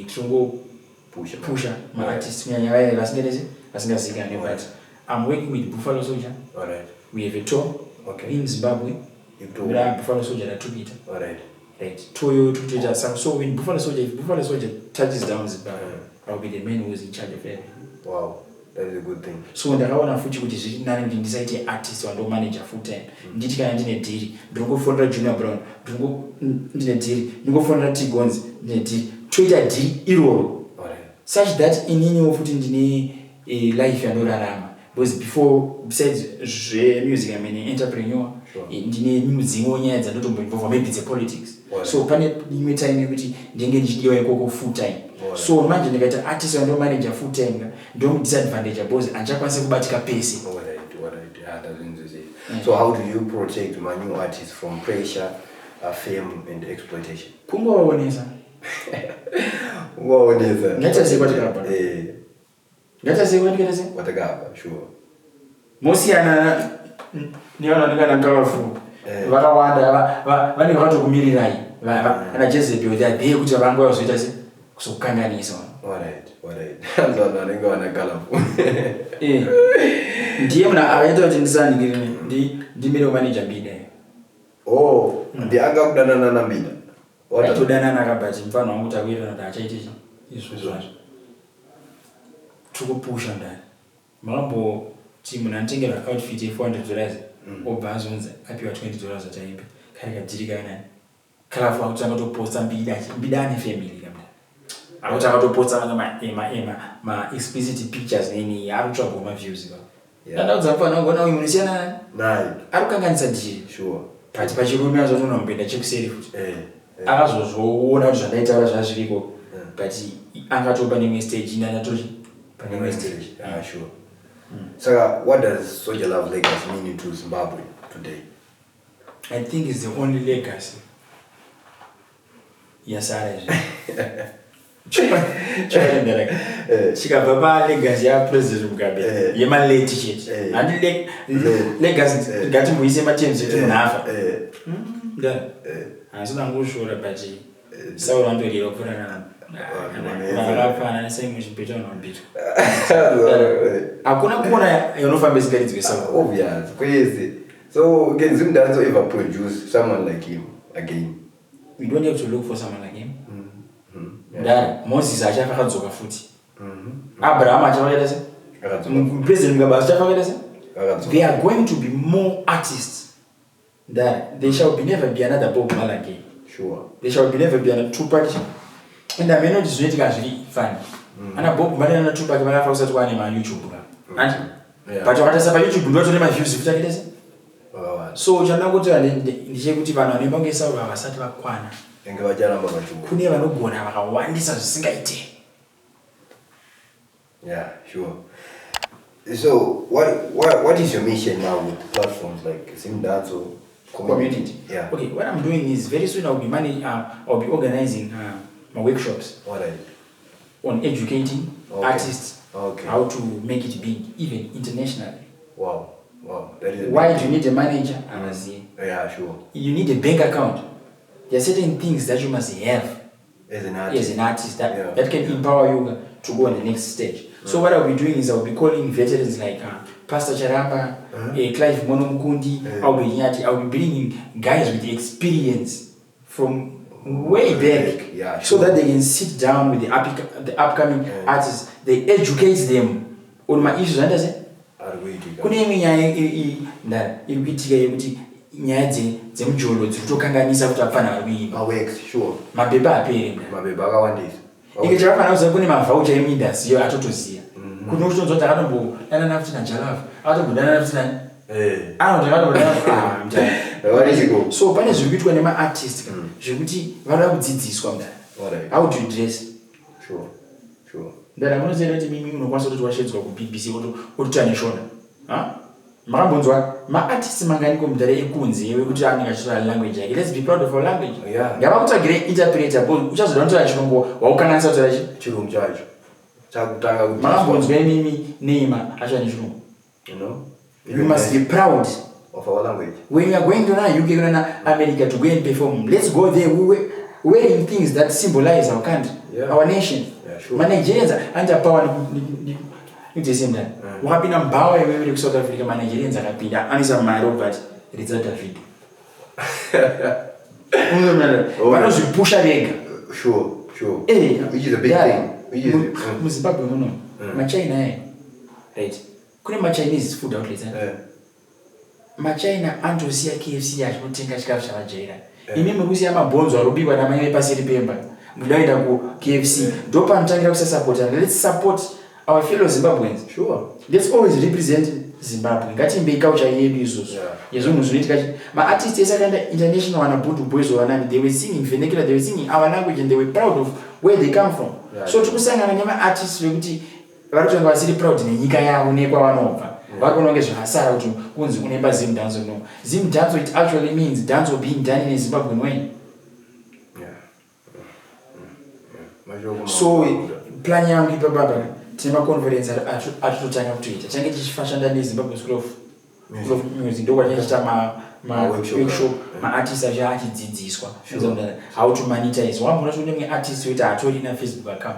Tiringopusha Pusha. maartist, kunyanya vaya vasingadese vasingazivikanwi, but I'm working with Buffalo Soldier. We have a tour in Zimbabwe. You Buffalo Soldier ratikuita. Right, tour tikutoita some. So when Buffalo Soldier, if Buffalo Soldier touches down Zimbabwe, I'll be the man who is in charge of everything. Wow. That is a good thing. So ndakaona futi kuti zviri nani kuti ndisaite artist wandomanager full time. Nditi kana ndine dhiri, ndinongofonera Junior Brown, ndine dhiri, ndingofonera T Gonz, ndine dhiri, toita dhiri iroro, such that ininiwo futi ndine life yandorarama, because before, besides zvemusic, I'm an entrepreneur. Ndine dzimwewo nyaya dzandotomboinvolva, maybe dzepolitics. So pane imwe time yekuti ndinge ndichidiwa ikoko full time. So manje ndikaita artist wandomanager full time ka, ndomudisadvantage because handichakwanisi kubatika pese. Alright. Yeah, ndazvinzwisisa. So how do you protect my new artists from pressure, fame and exploitation? Kungovaonesa. Ungaonesa. Ngaita kwatakabva. Ngaita kwatikata sei? Kwatakabva, sure. Mosiyana nevanhu vanenge vana Kalafu. Vakawanda vanenge vakatokumirirai. Ana Jezebel, they are there kuti vangova vazoita se kuzokukanganisa. Alright. Anzi vanhu vanenge vana Kalafu. Ndiye munhu akaita kuti ndisaningirine, ndimire kumanager Mbida. Oh, ndi anga kudanana naMbida. Aitodanana akabati mufana wangu takuirana kuti achaite chi izvo zvazvo tikupusha ndani. Makamboti munhu anotengera outfit ye$400, obva azonzi apiwa $20 ataimbe kari kadhiri kanani. Kalafu akutanga kutoposta Mbida. Mbida ane family kamda, akuti akatoposta ma explicit pictures neni, ari kutsvagawo maviews ka. Ndandaudza mufana wangu, ona uyu munosiyana nani. Naye. Ari kukanganisa dhiri. But pachirume azotoona mupenda chekuseri futi. Akazozvoona kuti zvandaitaura zvazviriko, but angatopa neimwe stage, ine anatochi pane imwe stage. Ah, sure. Saka, what does Soul Jah Love legacy mean to Zimbabwe today? I think it's the only legacy yasara izvi. Choendereka. Chikabva palegacy yaPresident Mugabe yemalate chete. Handi legacy. Ngatimboise materms ekuti munhu afa. Ndani handisina ngushora, but Sauro andorira kupfuura vakafana neSimon Chibheta unobhitwa. Hakuna kuona yanofamba isingaridzwe Sauro. Obvious, kwese. So, can Zimdancehall ever produce someone like him again? We don't have to look for someone like him. Ndari Moses achafa akadzoka futi. Abraham achafa akaita se Akadzoka. President Mugabe achafa akaita se Akadzoka. There are going to be more artists. Ndari there shall be never be another Bob Marley again. There shall be never be another Tupac. And amene kuti zvinoitika zviri funny, ana Bob Marley nana Tupac vakafa kusati kwane maYouTube ka andi. But wakatarisa paYouTube, ndotone maviews futi akaita se Vakawanda. So chandangotaura ndechekuti vanhu vanoimba kunge Sauro havasati vakwana. Enge vacharamba vachiuya. Kune vanogona vakawandisa zvisingaite. Yeah, sure. So, what is your mission now with platforms like Zimdancehall Community? Yeah. Okay, what I'm doing is very soon I'll be organizing my workshops on educating artists how to make it big, even internationally. Wow. That is a Why big do you need a manager? Havazivi. You need a bank account. There are certain things that you must have As an artist. as an artist that, that can empower you to go on the next stage. So what I'll be doing is I'll be calling veterans like Pastor Charamba, Clive Mono Mukundi. I'll be bringing guys with experience from way back, so that they can sit down with the upcoming artists. They educate them on my issues. Understand? Ari kuitika. Kune imwe nyaya iri kuitika yekuti nyaya dzemujolo dziri kutokanganisa kuti vapfana vari kuimba. Maworks, sure. Mabhebha apere mda. Mabhebha akawandisa. Ike chakafanira kuziva, kune mavhaucha emuindustry iyo atotoziya. Kune kutonzwa kuti akatombodanana futi naJah Love, akatombodanana futi nani. Anoti akatombodanana Variko. So pane zviri kuitwa nemaartist ka, zvekuti vanoda kudzidziswa mudara. How do you dress? Sure. Ndara munoziva kuti mimi munokwanisa kuti washedzwa kuBBC otoita neShona. Ha? Makambonzwa maartist manganiko mudhara ekunze wekuti anenge achitaura language yake? Let's be proud of our language. Ngavakutsvagire interpreter, because uchazoda kutora Chirungu, waukanganisa kutaura chi Chirungu chacho. Chakutanga kuti Makambonzwa imimi Neima acho ane Chirungu? You know? You must be proud of our language. When you are going to na UK, kuna America to go and perform, let's go there we were wearing things that symbolize our country, our nation. MaNigerians andichapawa nikudzese mndani. Wakapinda mubhawa iwewe kuSouth Africa, maNigerians akapinda anoisa mari, obva ati, "Ridza David." Vanozvipusha vega. Sure. Eh, Which is a big yeah. thing. Which is MuZimbabwe muno, maChina aya. Right, kune maChinese food outlets, eh? MaChina anotosiya KFC achinotenga chikafu chavajaira. Imi muri kusiya mabhonzo arobikwa namai vepaseri pemba, muda kuenda kuKFC. Ndo panotangira kusasapota. Let's support our fellow Zimbabweans. Let's always represent Zimbabwe. Ngatiimbei culture yedu izvozvo. Yezvinhu zvinoitika, maartist ese akaenda international, vana Bhudu Boys, vanani, they were singing vernacular, they were singing our language and they were proud of where they come from. So tiri kusangana nemaartist vekuti vari kutonga vasiri proud nenyika yavo nekwavanobva. Vari kuona kunge zvakasara kuti kunzi unoimba Zim dancehall. No, Zim dancehall, it actually means dancehall being done in a Zimbabwean way. Yeah. So plan yangu ipapapa, tine maconference atototanga kutoita. Change tichifashanda neZimbabwe School of Music, ndokwatichiita Ma-workshop, ma-workshop. Maartist acho achidzidziswa how to monetize. Wambona kuti mumwe artist wekuti hatorina Facebook account,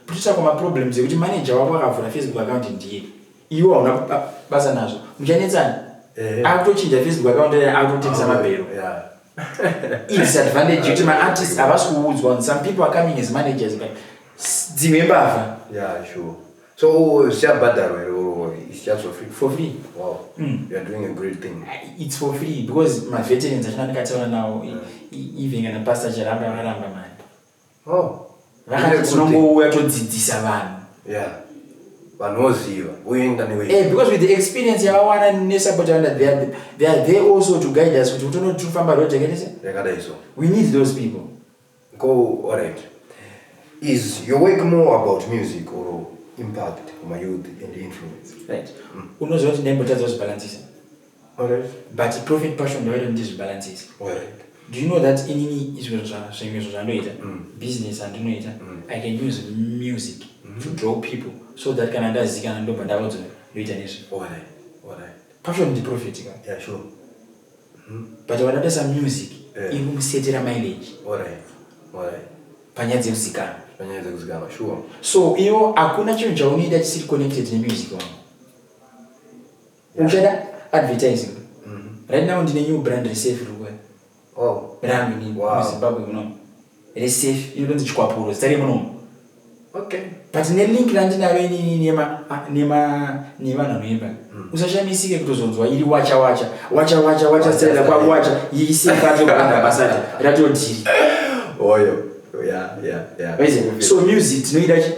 kutotsvakwa maproblems ekuti manager wako akavhura Facebook account, ndiye iwe hauna basa nazvo, muchanetsana. Akutochinja Facebook account, akutotengesa mabhero. Disadvantage yekuti maartist havasi kuudzwa. Some people are coming as managers, but dzimwe mbavha. Yeah, sure. So zvichabhadharwa here or it's just for free? For free. Wow. You are doing a great thing. It's for free because maveterans achina ndikataura nawo, even kana Pastor Charamba, vakaramba mari. Vakati tinongouya todzidzisa vanhu. Yeah, vanoziva voenda newe. Because with the experience yavawana nesupport yavana, they are there also to guide us kuti utonoti tifamba road yakaita se Yakadai so. We need those people. Go. All right, is your work more about music or impact kumayouth and influence? Right, unoziva kuti ndaimbotadza kuzvibhalansisa. All right. But Prophet Passion ndawaita ndizvibhalansisa. All right. Do you know that inini izvo zvimwe zvo zvandoita, business andinoita, I can use music to draw people so that kana ndazikana, ndobva ndavaudza ndoita nezvi. All right. Passion ndiprophet ka. Yeah, sure. But vanadasa music iri kumusetera mileage All right. panyaya dzekuzikana. Panyaya dzekuzikana, sure. So iwo hakuna chinhu chaunoita chisiri connected nemusic wangu. Uchada advertising, right now ndine new brand resafe rikuya. Rangu ini. MuZimbabwe munomu resafe inotonzi Chikwapuro, zita remunomu. But nelink randinaro inini nevanhu vanoimba, usashamisike kutozonzwa iri wacha wacha wacha wacha wacha style kwawacha isefe ato brand ambassador ratodhiri. Oyo, yeah. So music tinoida chi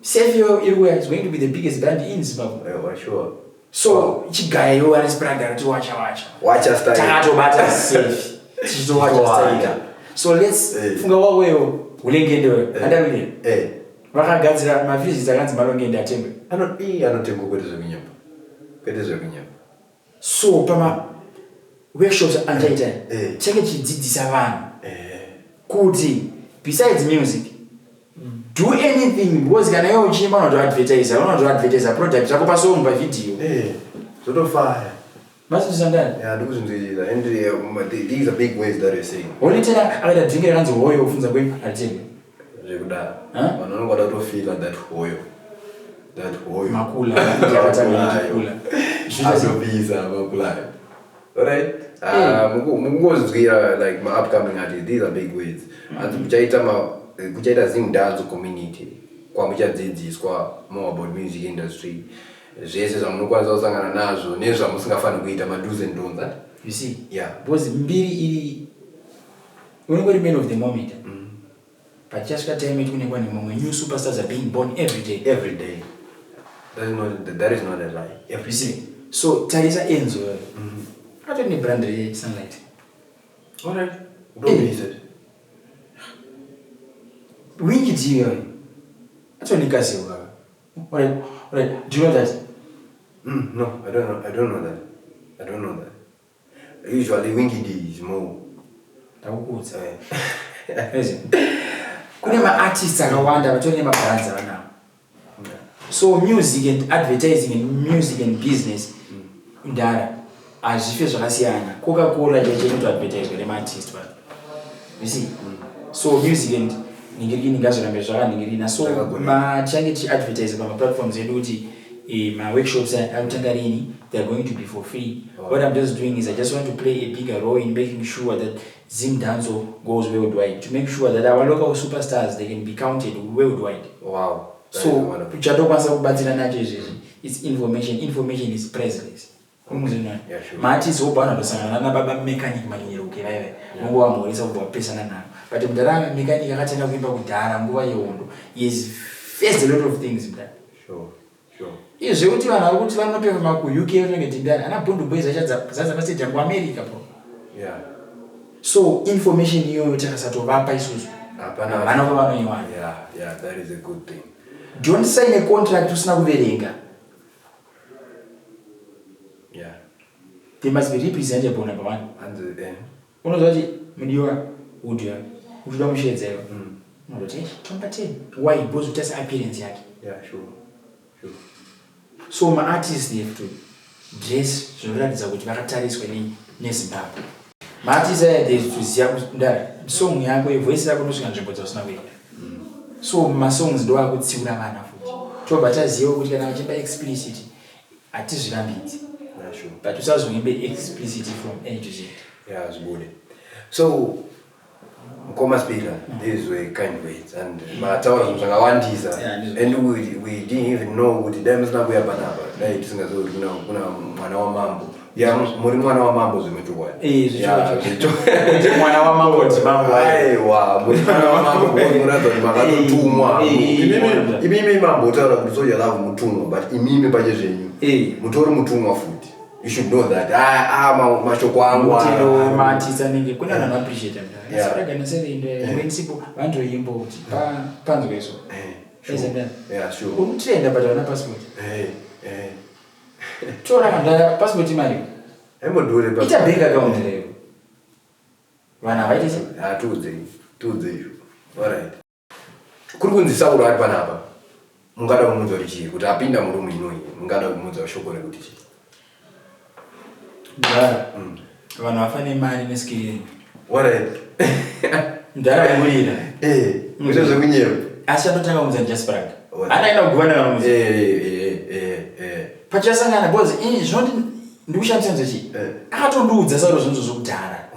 safe yo iri kuya is going to be the biggest brand in Zimbabwe. Yeah, sure. So chigaya iwo ari brand arati wacha wacha. Wacha style. Takatobata safe tichitowacha Tichitowacha. style. So let's funga wawewo ulengendewe andarwire. Vakagadzira mafrizis akanzi malongende atengwe. Anotengwa, kwete zvekunyemba, kwete zvekunyemba. So pama workshops andichaita, tichange tichidzidzisa vanhu kuti besides music, do anything, because kana iwe uchiimba unotoadvertisa, unotoadvertisa product rako pasong, pavideo. Zvotofaya. Masindisandani? Yeah, ndikuzvinzwisisa and these are big words that you're saying. Honitera akaita drink rakanzi hoyo, kufunza kwenyu haritengwe. Zvekudaro. Huh? Vanhu vanongoda kutofila that hoyo, that hoyo. Makula akatanga. Azopisa makulayo. Alright. Mukungozvinzwira like ma-upcoming artists, these are big words. Hanzi kuchaita Zimdancehall community kwamuchadzidziswa more about music industry, zvese zvamunokwanisa kusangana nazvo nezvamusingafaniri kuita, mados and don'ts, eh? You see? Yeah. Because mbiri iri unongori man of the moment, but chasvika time yeti kunenge nemumwe new superstars are being born every day. Every day. That is not a lie. Every You see? So tarisa Enzo, atori nebrand reSunlight. Alright, don't miss it. Winky D iyoyo atori nekazivo kaka. Alright. Do you know that? No, I don't know. I don't know that. I don't know that. Usually, Winky D is more. Ndakukuudza. Kune maartists akawanda vatori nemabrands avanawo. So music and advertising and music and business, ndara hazvife zvakasiyana. Coca Cola chaicho inotoadvertiswa nemaartist va, you see? So music and nhingirini ngazvirambe zvakanhingirina. So Zvakagona. Tichange tichiadvertise pamaplatforms edu kuti maworkshops aya akutanga rini. They are going to be for free. What I'm just doing is I just want to play a bigger role in making sure that Zim dancehall goes worldwide, to make sure that our local superstars, they can be counted worldwide. Wow. That is So wonderful. chatokwanisa kubatsira nacho izvezvi It's information. Information is priceless. Unozvinwa. Yeah, sure. Maartist wobva vanotosangana nana baba mechanic manyeruke vaive. Wongovamhoresa kubva wapesana navo. But mudhara mechanic akatanga kuimba kudhara nguva yehondo. He has faced a lot of things mudhara. Sure. Izvi zvekuti vanhu vari kuti vanopefoma kuUK vanenge tindani ana Bhundu Boys vachadzaza pastadium kuAmerica bro. So information iyoyo takasatovapa isusu. Hapana. Havana kwavanoiwana. Yeah, that is a good thing. Don't sign a contract usina kuverenga. They must be representable, number one. And Unoziva kuti mudiwa udya uchida mushedza iwe. Unototi "Eish, tomupa 10." Why? Because utarisa appearance yake. So maartists, they have to dress zvinoratidza kuti vakatariswa neZimbabwe. Maartist aya, they have to ziva kuti ndara song yako, voice yako inosvika nzvimbo dzausina kuenda. So masongs ndo akutsiura vana futi. Tobva taziva kuti kana vachimba explicit, hatizvirambidzi. But usazoimbe explicit from A to Z. Yeah, zvibude. So mukoma Speaker, these were kind words and mataura zvinhu zvakawandisa. Yeah, ndizvo. And we didn't even know kuti dai musina kuuya panapa, dai tisingazivi kuti kuna mwana wamambo. Ya, muri mwana wamambo zvechokwadi. Eh, zvechokwadi. Kuti mwana wamambo ndimambo. Aiwa, muri mwana wamambo, munoratidza kuti makatotumwa. Imimi mambotaura kuti Soul Jah Love mutumwa, but imimi pache zvenyu mutori mutumwa futi. You should know that. Ah, ah, mashoko angu aya. Mutero maartist anenge kune vanhu vanoappreciate. Yeah. Saka vantoimbo kuti panzwe iso. Sure. Yeah, sure. Uri kutrenda but hauna passport. Tora mandaya passport imari. Haimbodhure. Ita bank account reyo. Vanhu havaite sei? Ah, tiudzei, tiudzei izvo. Alright, kuri kunzi Sauro ari panapa, mungada kumudza kuti chii kuti apinda murumu inoyi? Mungada kumudza shoko rekuti chii? Mudhara, vanhu vafane mari neskill. Alright. Mudhara ngurira. Kuita zvekunyeva. Asi chandotanga kumudza ndiJasprag. Alright. Anaenda kuguvana vamudza. Pachasangana because ini zvinoti ndikushandisa nzechi. Akatondiudza Sauro zvinhu zvokudhara.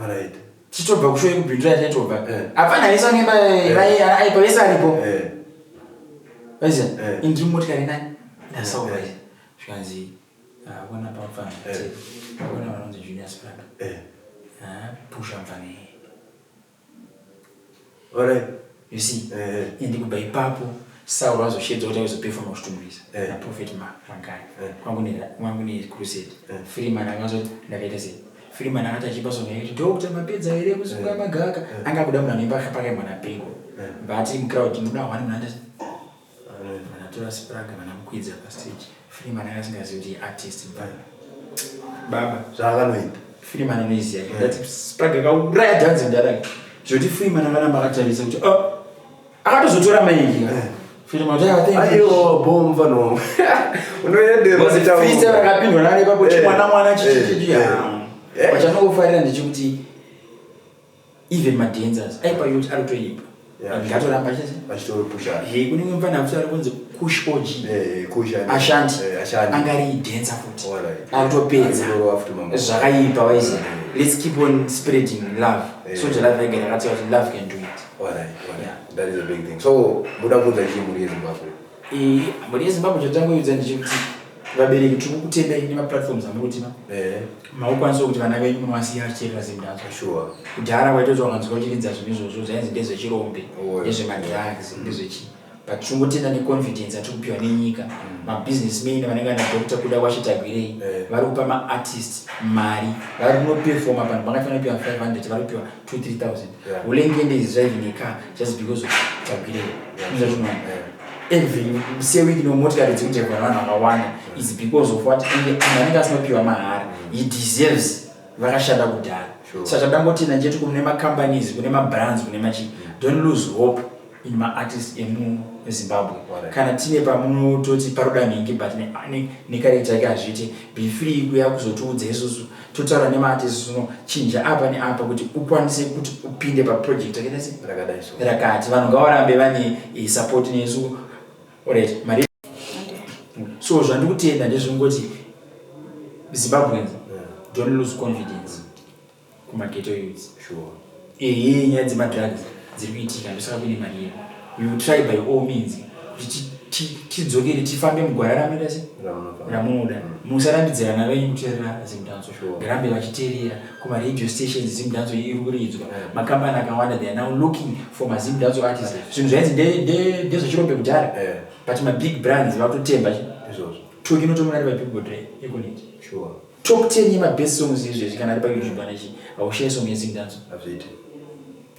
Tichitobva kushow yekubhindura yataitobva. Hapana aisangemba aipa vese aripo. Vaiziva? Ini ndiri mumotikari nani? NaSauro vaiziva. Zvikanzi akona pamufana. Akona vanonzi Junior Sprag. Pusha mufana iyeye. You see? Indi kubva ipapo Sauro azoshedzwa kuti aizopefoma kuChitungwiza naProphet Magaya. Kwangu necrusade. Freeman akazoti ndakaita sei? Freeman akati achipa song yekuti "Doctor mapedza here kusunga magaka", anga akuda munhu anoimba pakaimba naPengo. But mucrowd muda one munhu anoita vanatora Sprag, vanamukwidza pastage. Freeman anga asingazivi kuti artist mufana baba. Zvaakanoita. Freeman anoiziva ndati Sprag akauraya dhanzi ndarake zvekuti Freeman akaramba akatarisa kuti, "Oh." Akatozotora maiki Freeman kuti, "Ah, thank you." Aiwa, bo mufano unoenderwa. Freestyle rakapindwa nare ipapo. Chimwana mwana chichichichi. Vachanongofarira ndechekuti even madancers aipa yoti ari kutoimba. Ngatoramba chese. Achitoripusha. He kune mufana futi ari kunzi Kush OG. Kusha. Ashanti. Ashanti. Angari dancer futi. Alright. Akutopedza. Arikurova futi mambo. Zvakaipa waiziva. Let's keep on spreading love. Soul Jah Love aigara akataura kuti love can do it. Alright. That is a big thing. So muda kuudza chii mhuri yeZimbabwe? Mhuri yeZimbabwe, chatangoiudza ndechekuti vabereki tiri kukutendai nemaplatforms amuri kutima. Maukwanisa kuti vana venyu munovasiya vachiteerera Zimdancehall. Kudhara waitoti wakanzwa uchiridza zvinhu izvozvo zvainzi ndezvechirombe, ndezvemadrugs, ndezvechi. But tingotenda neconfidence yatiri kupiwa nenyika. Mabusinessmen vanenge vana Dr Kuda Kwachitagwirei vari kupa maartist mari. Vari kunopefoma panhu pangafanira kupiwa 500, vari kupiwa 2 3000. Ulengende is driving a car just because of Tagwirei. Unozvatinona every seweek nomotikari dziri kudhevhwa nevanhu vakawanda is because of what? Ende munhu anenge asinopiwa mahara, he deserves. Vakashanda kudhara. Saka chandangotenda ndecheti kune macompanies, kune mabrands, kune machi, don't lose hope in maartist emuZimbabwe. Kana tine pamunototi paroda nhingi but necharacter yake hazviite, be free kuya kuzotiudza isusu, totaura nemaartist, unochinja apa neapa kuti ukwanise kuti upinde paproject yakaita sei. Rakadai so. Rakati vanhu ngavarambe vane support nesu. Alright, mari. So zvandikutenda ndezvingoti Zimbabweans, don't lose confidence kumaghetto youths. Ehe, nyaya dzemadrugs dziri kuitika, ndosaka kune mari yedu. We will try by all means kuti Tidzokere tifambe mugwara ramunoita se ramunoda. Musarambidzira vana venyu kuteerera Zimdancehall. Ngarambe vachiteerera kumaradio stations, Zimdancehall iri kuridzwa. Makambani akawanda, they are now looking for maZimdancehall artists. Zvinhu zvainzi ndezvechirombe kudhara, but mabig brands vakutotemba. Izvozvo. Toki inotomona ari pabillboard reEconet. Top 10 yemabest songs izvezvi, kana ari paYouTube anachi, haushayi song yeZimdancehall. Hazviiti,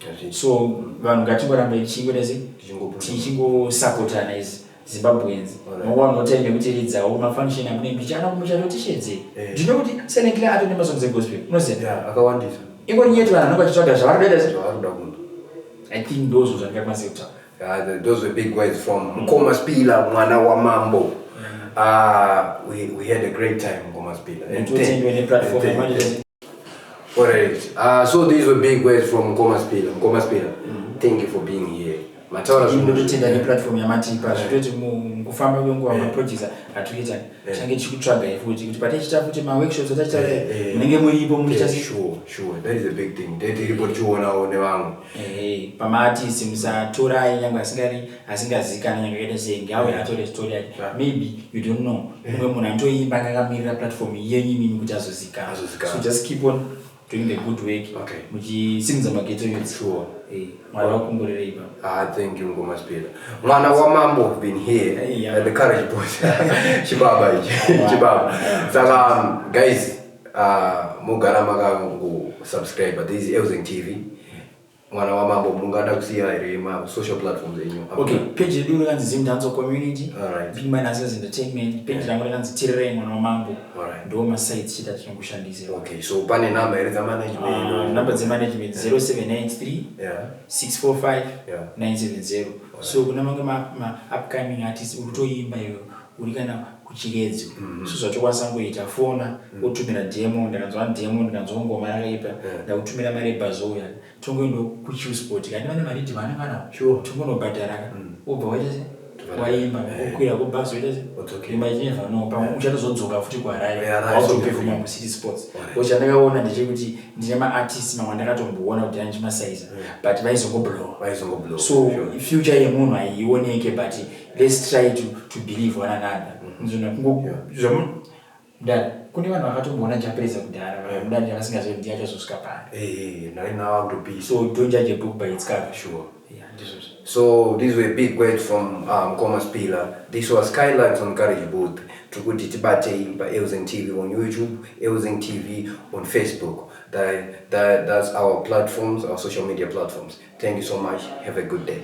hazviiti. So vanhu ngatingoramba tichingoita se Tichingopusha. Tichingosapotana as Zimbabweans. Mangwana time yekutiridzawo mafunction amunenge muchiana kumuchatotishedze. Ndinokuti Silent Killer atone masongs egospel, unoziva? Yeah, akawandisa. Ingori nyeti vanhu vanenge vachitsvaga zvavari kudaita se. Zvavari kuda kunzwa. I think ndozvo zvandingakwanisa kutaura. Those were big words from Mkoma Spila, mwana wa mambo. We had a great time, Mkoma Spila. And Totendwe neplatform yamanje. All right. So these were big words from Mkoma Spila. Mkoma Spila, thank you for being here. Mataura zvinhu. Ndototenda neplatform yamatipa. Zvitoti mukufamba kwenguva, maprojects atuita, change tichikutsvagai futi kuti patichita futi maworkshops atachita, munenge muripo muchiita Sure. That is a big thing. Tiripo tichionawo nevamwe. Pamaartist musatorai nyangwe asingari asingazikanwi, nyangwe akaita sei, ngauye atore story yake. Maybe you don't know, mumwe munhu anotoimba akakamirira platform yenyu imimi kuti azozikanwa. Azozikanwa. So just keep on doing the good work, muchisimudza maghetto youths. Mwari vakumborerei ipapo. Ah, thank you, Ngoma Spila. Mwana wa mambo have been here at the Courage Booth. Chibaba ichi. Chibaba. Saka guys, mugara makango subscribe. This is Elzing TV. Mwana wa mambo, mungada kusiya here ma social platforms enyu? Okay, page yedu rakanzi Zimdancehall Community, Alright. Big Man Hustlers Entertainment. Page rangu rakanzi Tirerei Mwana Wamambo. Ndo masites chete atinongoshandisa. Okay, so pane number here dzamanagement? Number dzemanagement 0793 645 970. So kuna mamwe ma-upcoming artists uri kutoimba iwe uri kana kuChiredzi, so zvatokwanisa kungoita fona, wotumira demo. Ndakanzwa demo, ndikanzwa ngoma rakaipa, ndakutumira mari yebhazouya, tongoenda kuChillspot kandi vane mariddim anenge anawo. Tongonobhadhara, wobva waita se waimba, wokwira kubhasi, waita se Wodzoka. Imba ichinevha no, pamwe uchatozodzoka futi kuHarare, Harare, wakutoperforma muCity Sports. Chandakaona ndechekuti ndine maartist mamwe andakatomboona kuti andichimasaiza, but vaizongoblowa. Vaizongoblowa. So future yemunhu haioneke, but let's try to believe one another. Nzona mudara kune vanhu vakatomboona Jah Prayzah kudhara, mudara vasingazivi kuti achazosvika pari. Now akutopisa. So don't judge a book by its cover. Yeah, ndizvozvo. So these were big words from Mkoma Spila. This was Skylights on Courage Booth. Tukuti tibatei pa Elzing TV on YouTube, Elzing TV on Facebook. That's our platforms, our social media platforms. Thank you so much. Have a good day.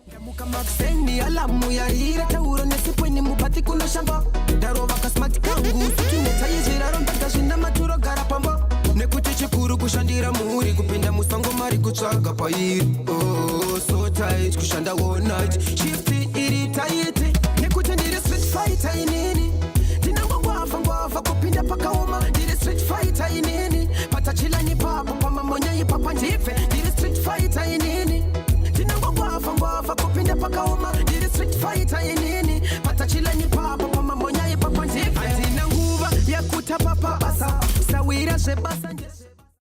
Ndamuka makuseni, alarm yarira, tauro nesipweni mupati kunoshamba. Ndarova kasmart kangu, sutu netai zviraro mbega zvina maturo gara pamba. Nekuti chikuru kushandira mhuri, kupinda musango mari kutsvaga pairi. Oh, so tight, kushanda all night. Shift iri tight. Nekuti ndiri street fighter inini. Ndinangogwavha ngwavha kupinda pakaoma. Ndiri street fighter inini. Patachilani papo pamamonya ipapa ndibve. Ndiri street fighter inini. Ndinangogwavha ngwavha kupinda pakaoma. Ndiri street fighter inini. Patachilani papo pamamonya ipapa ndibve. Handina nguva yekutapa pabasa. Sawira zvebasa.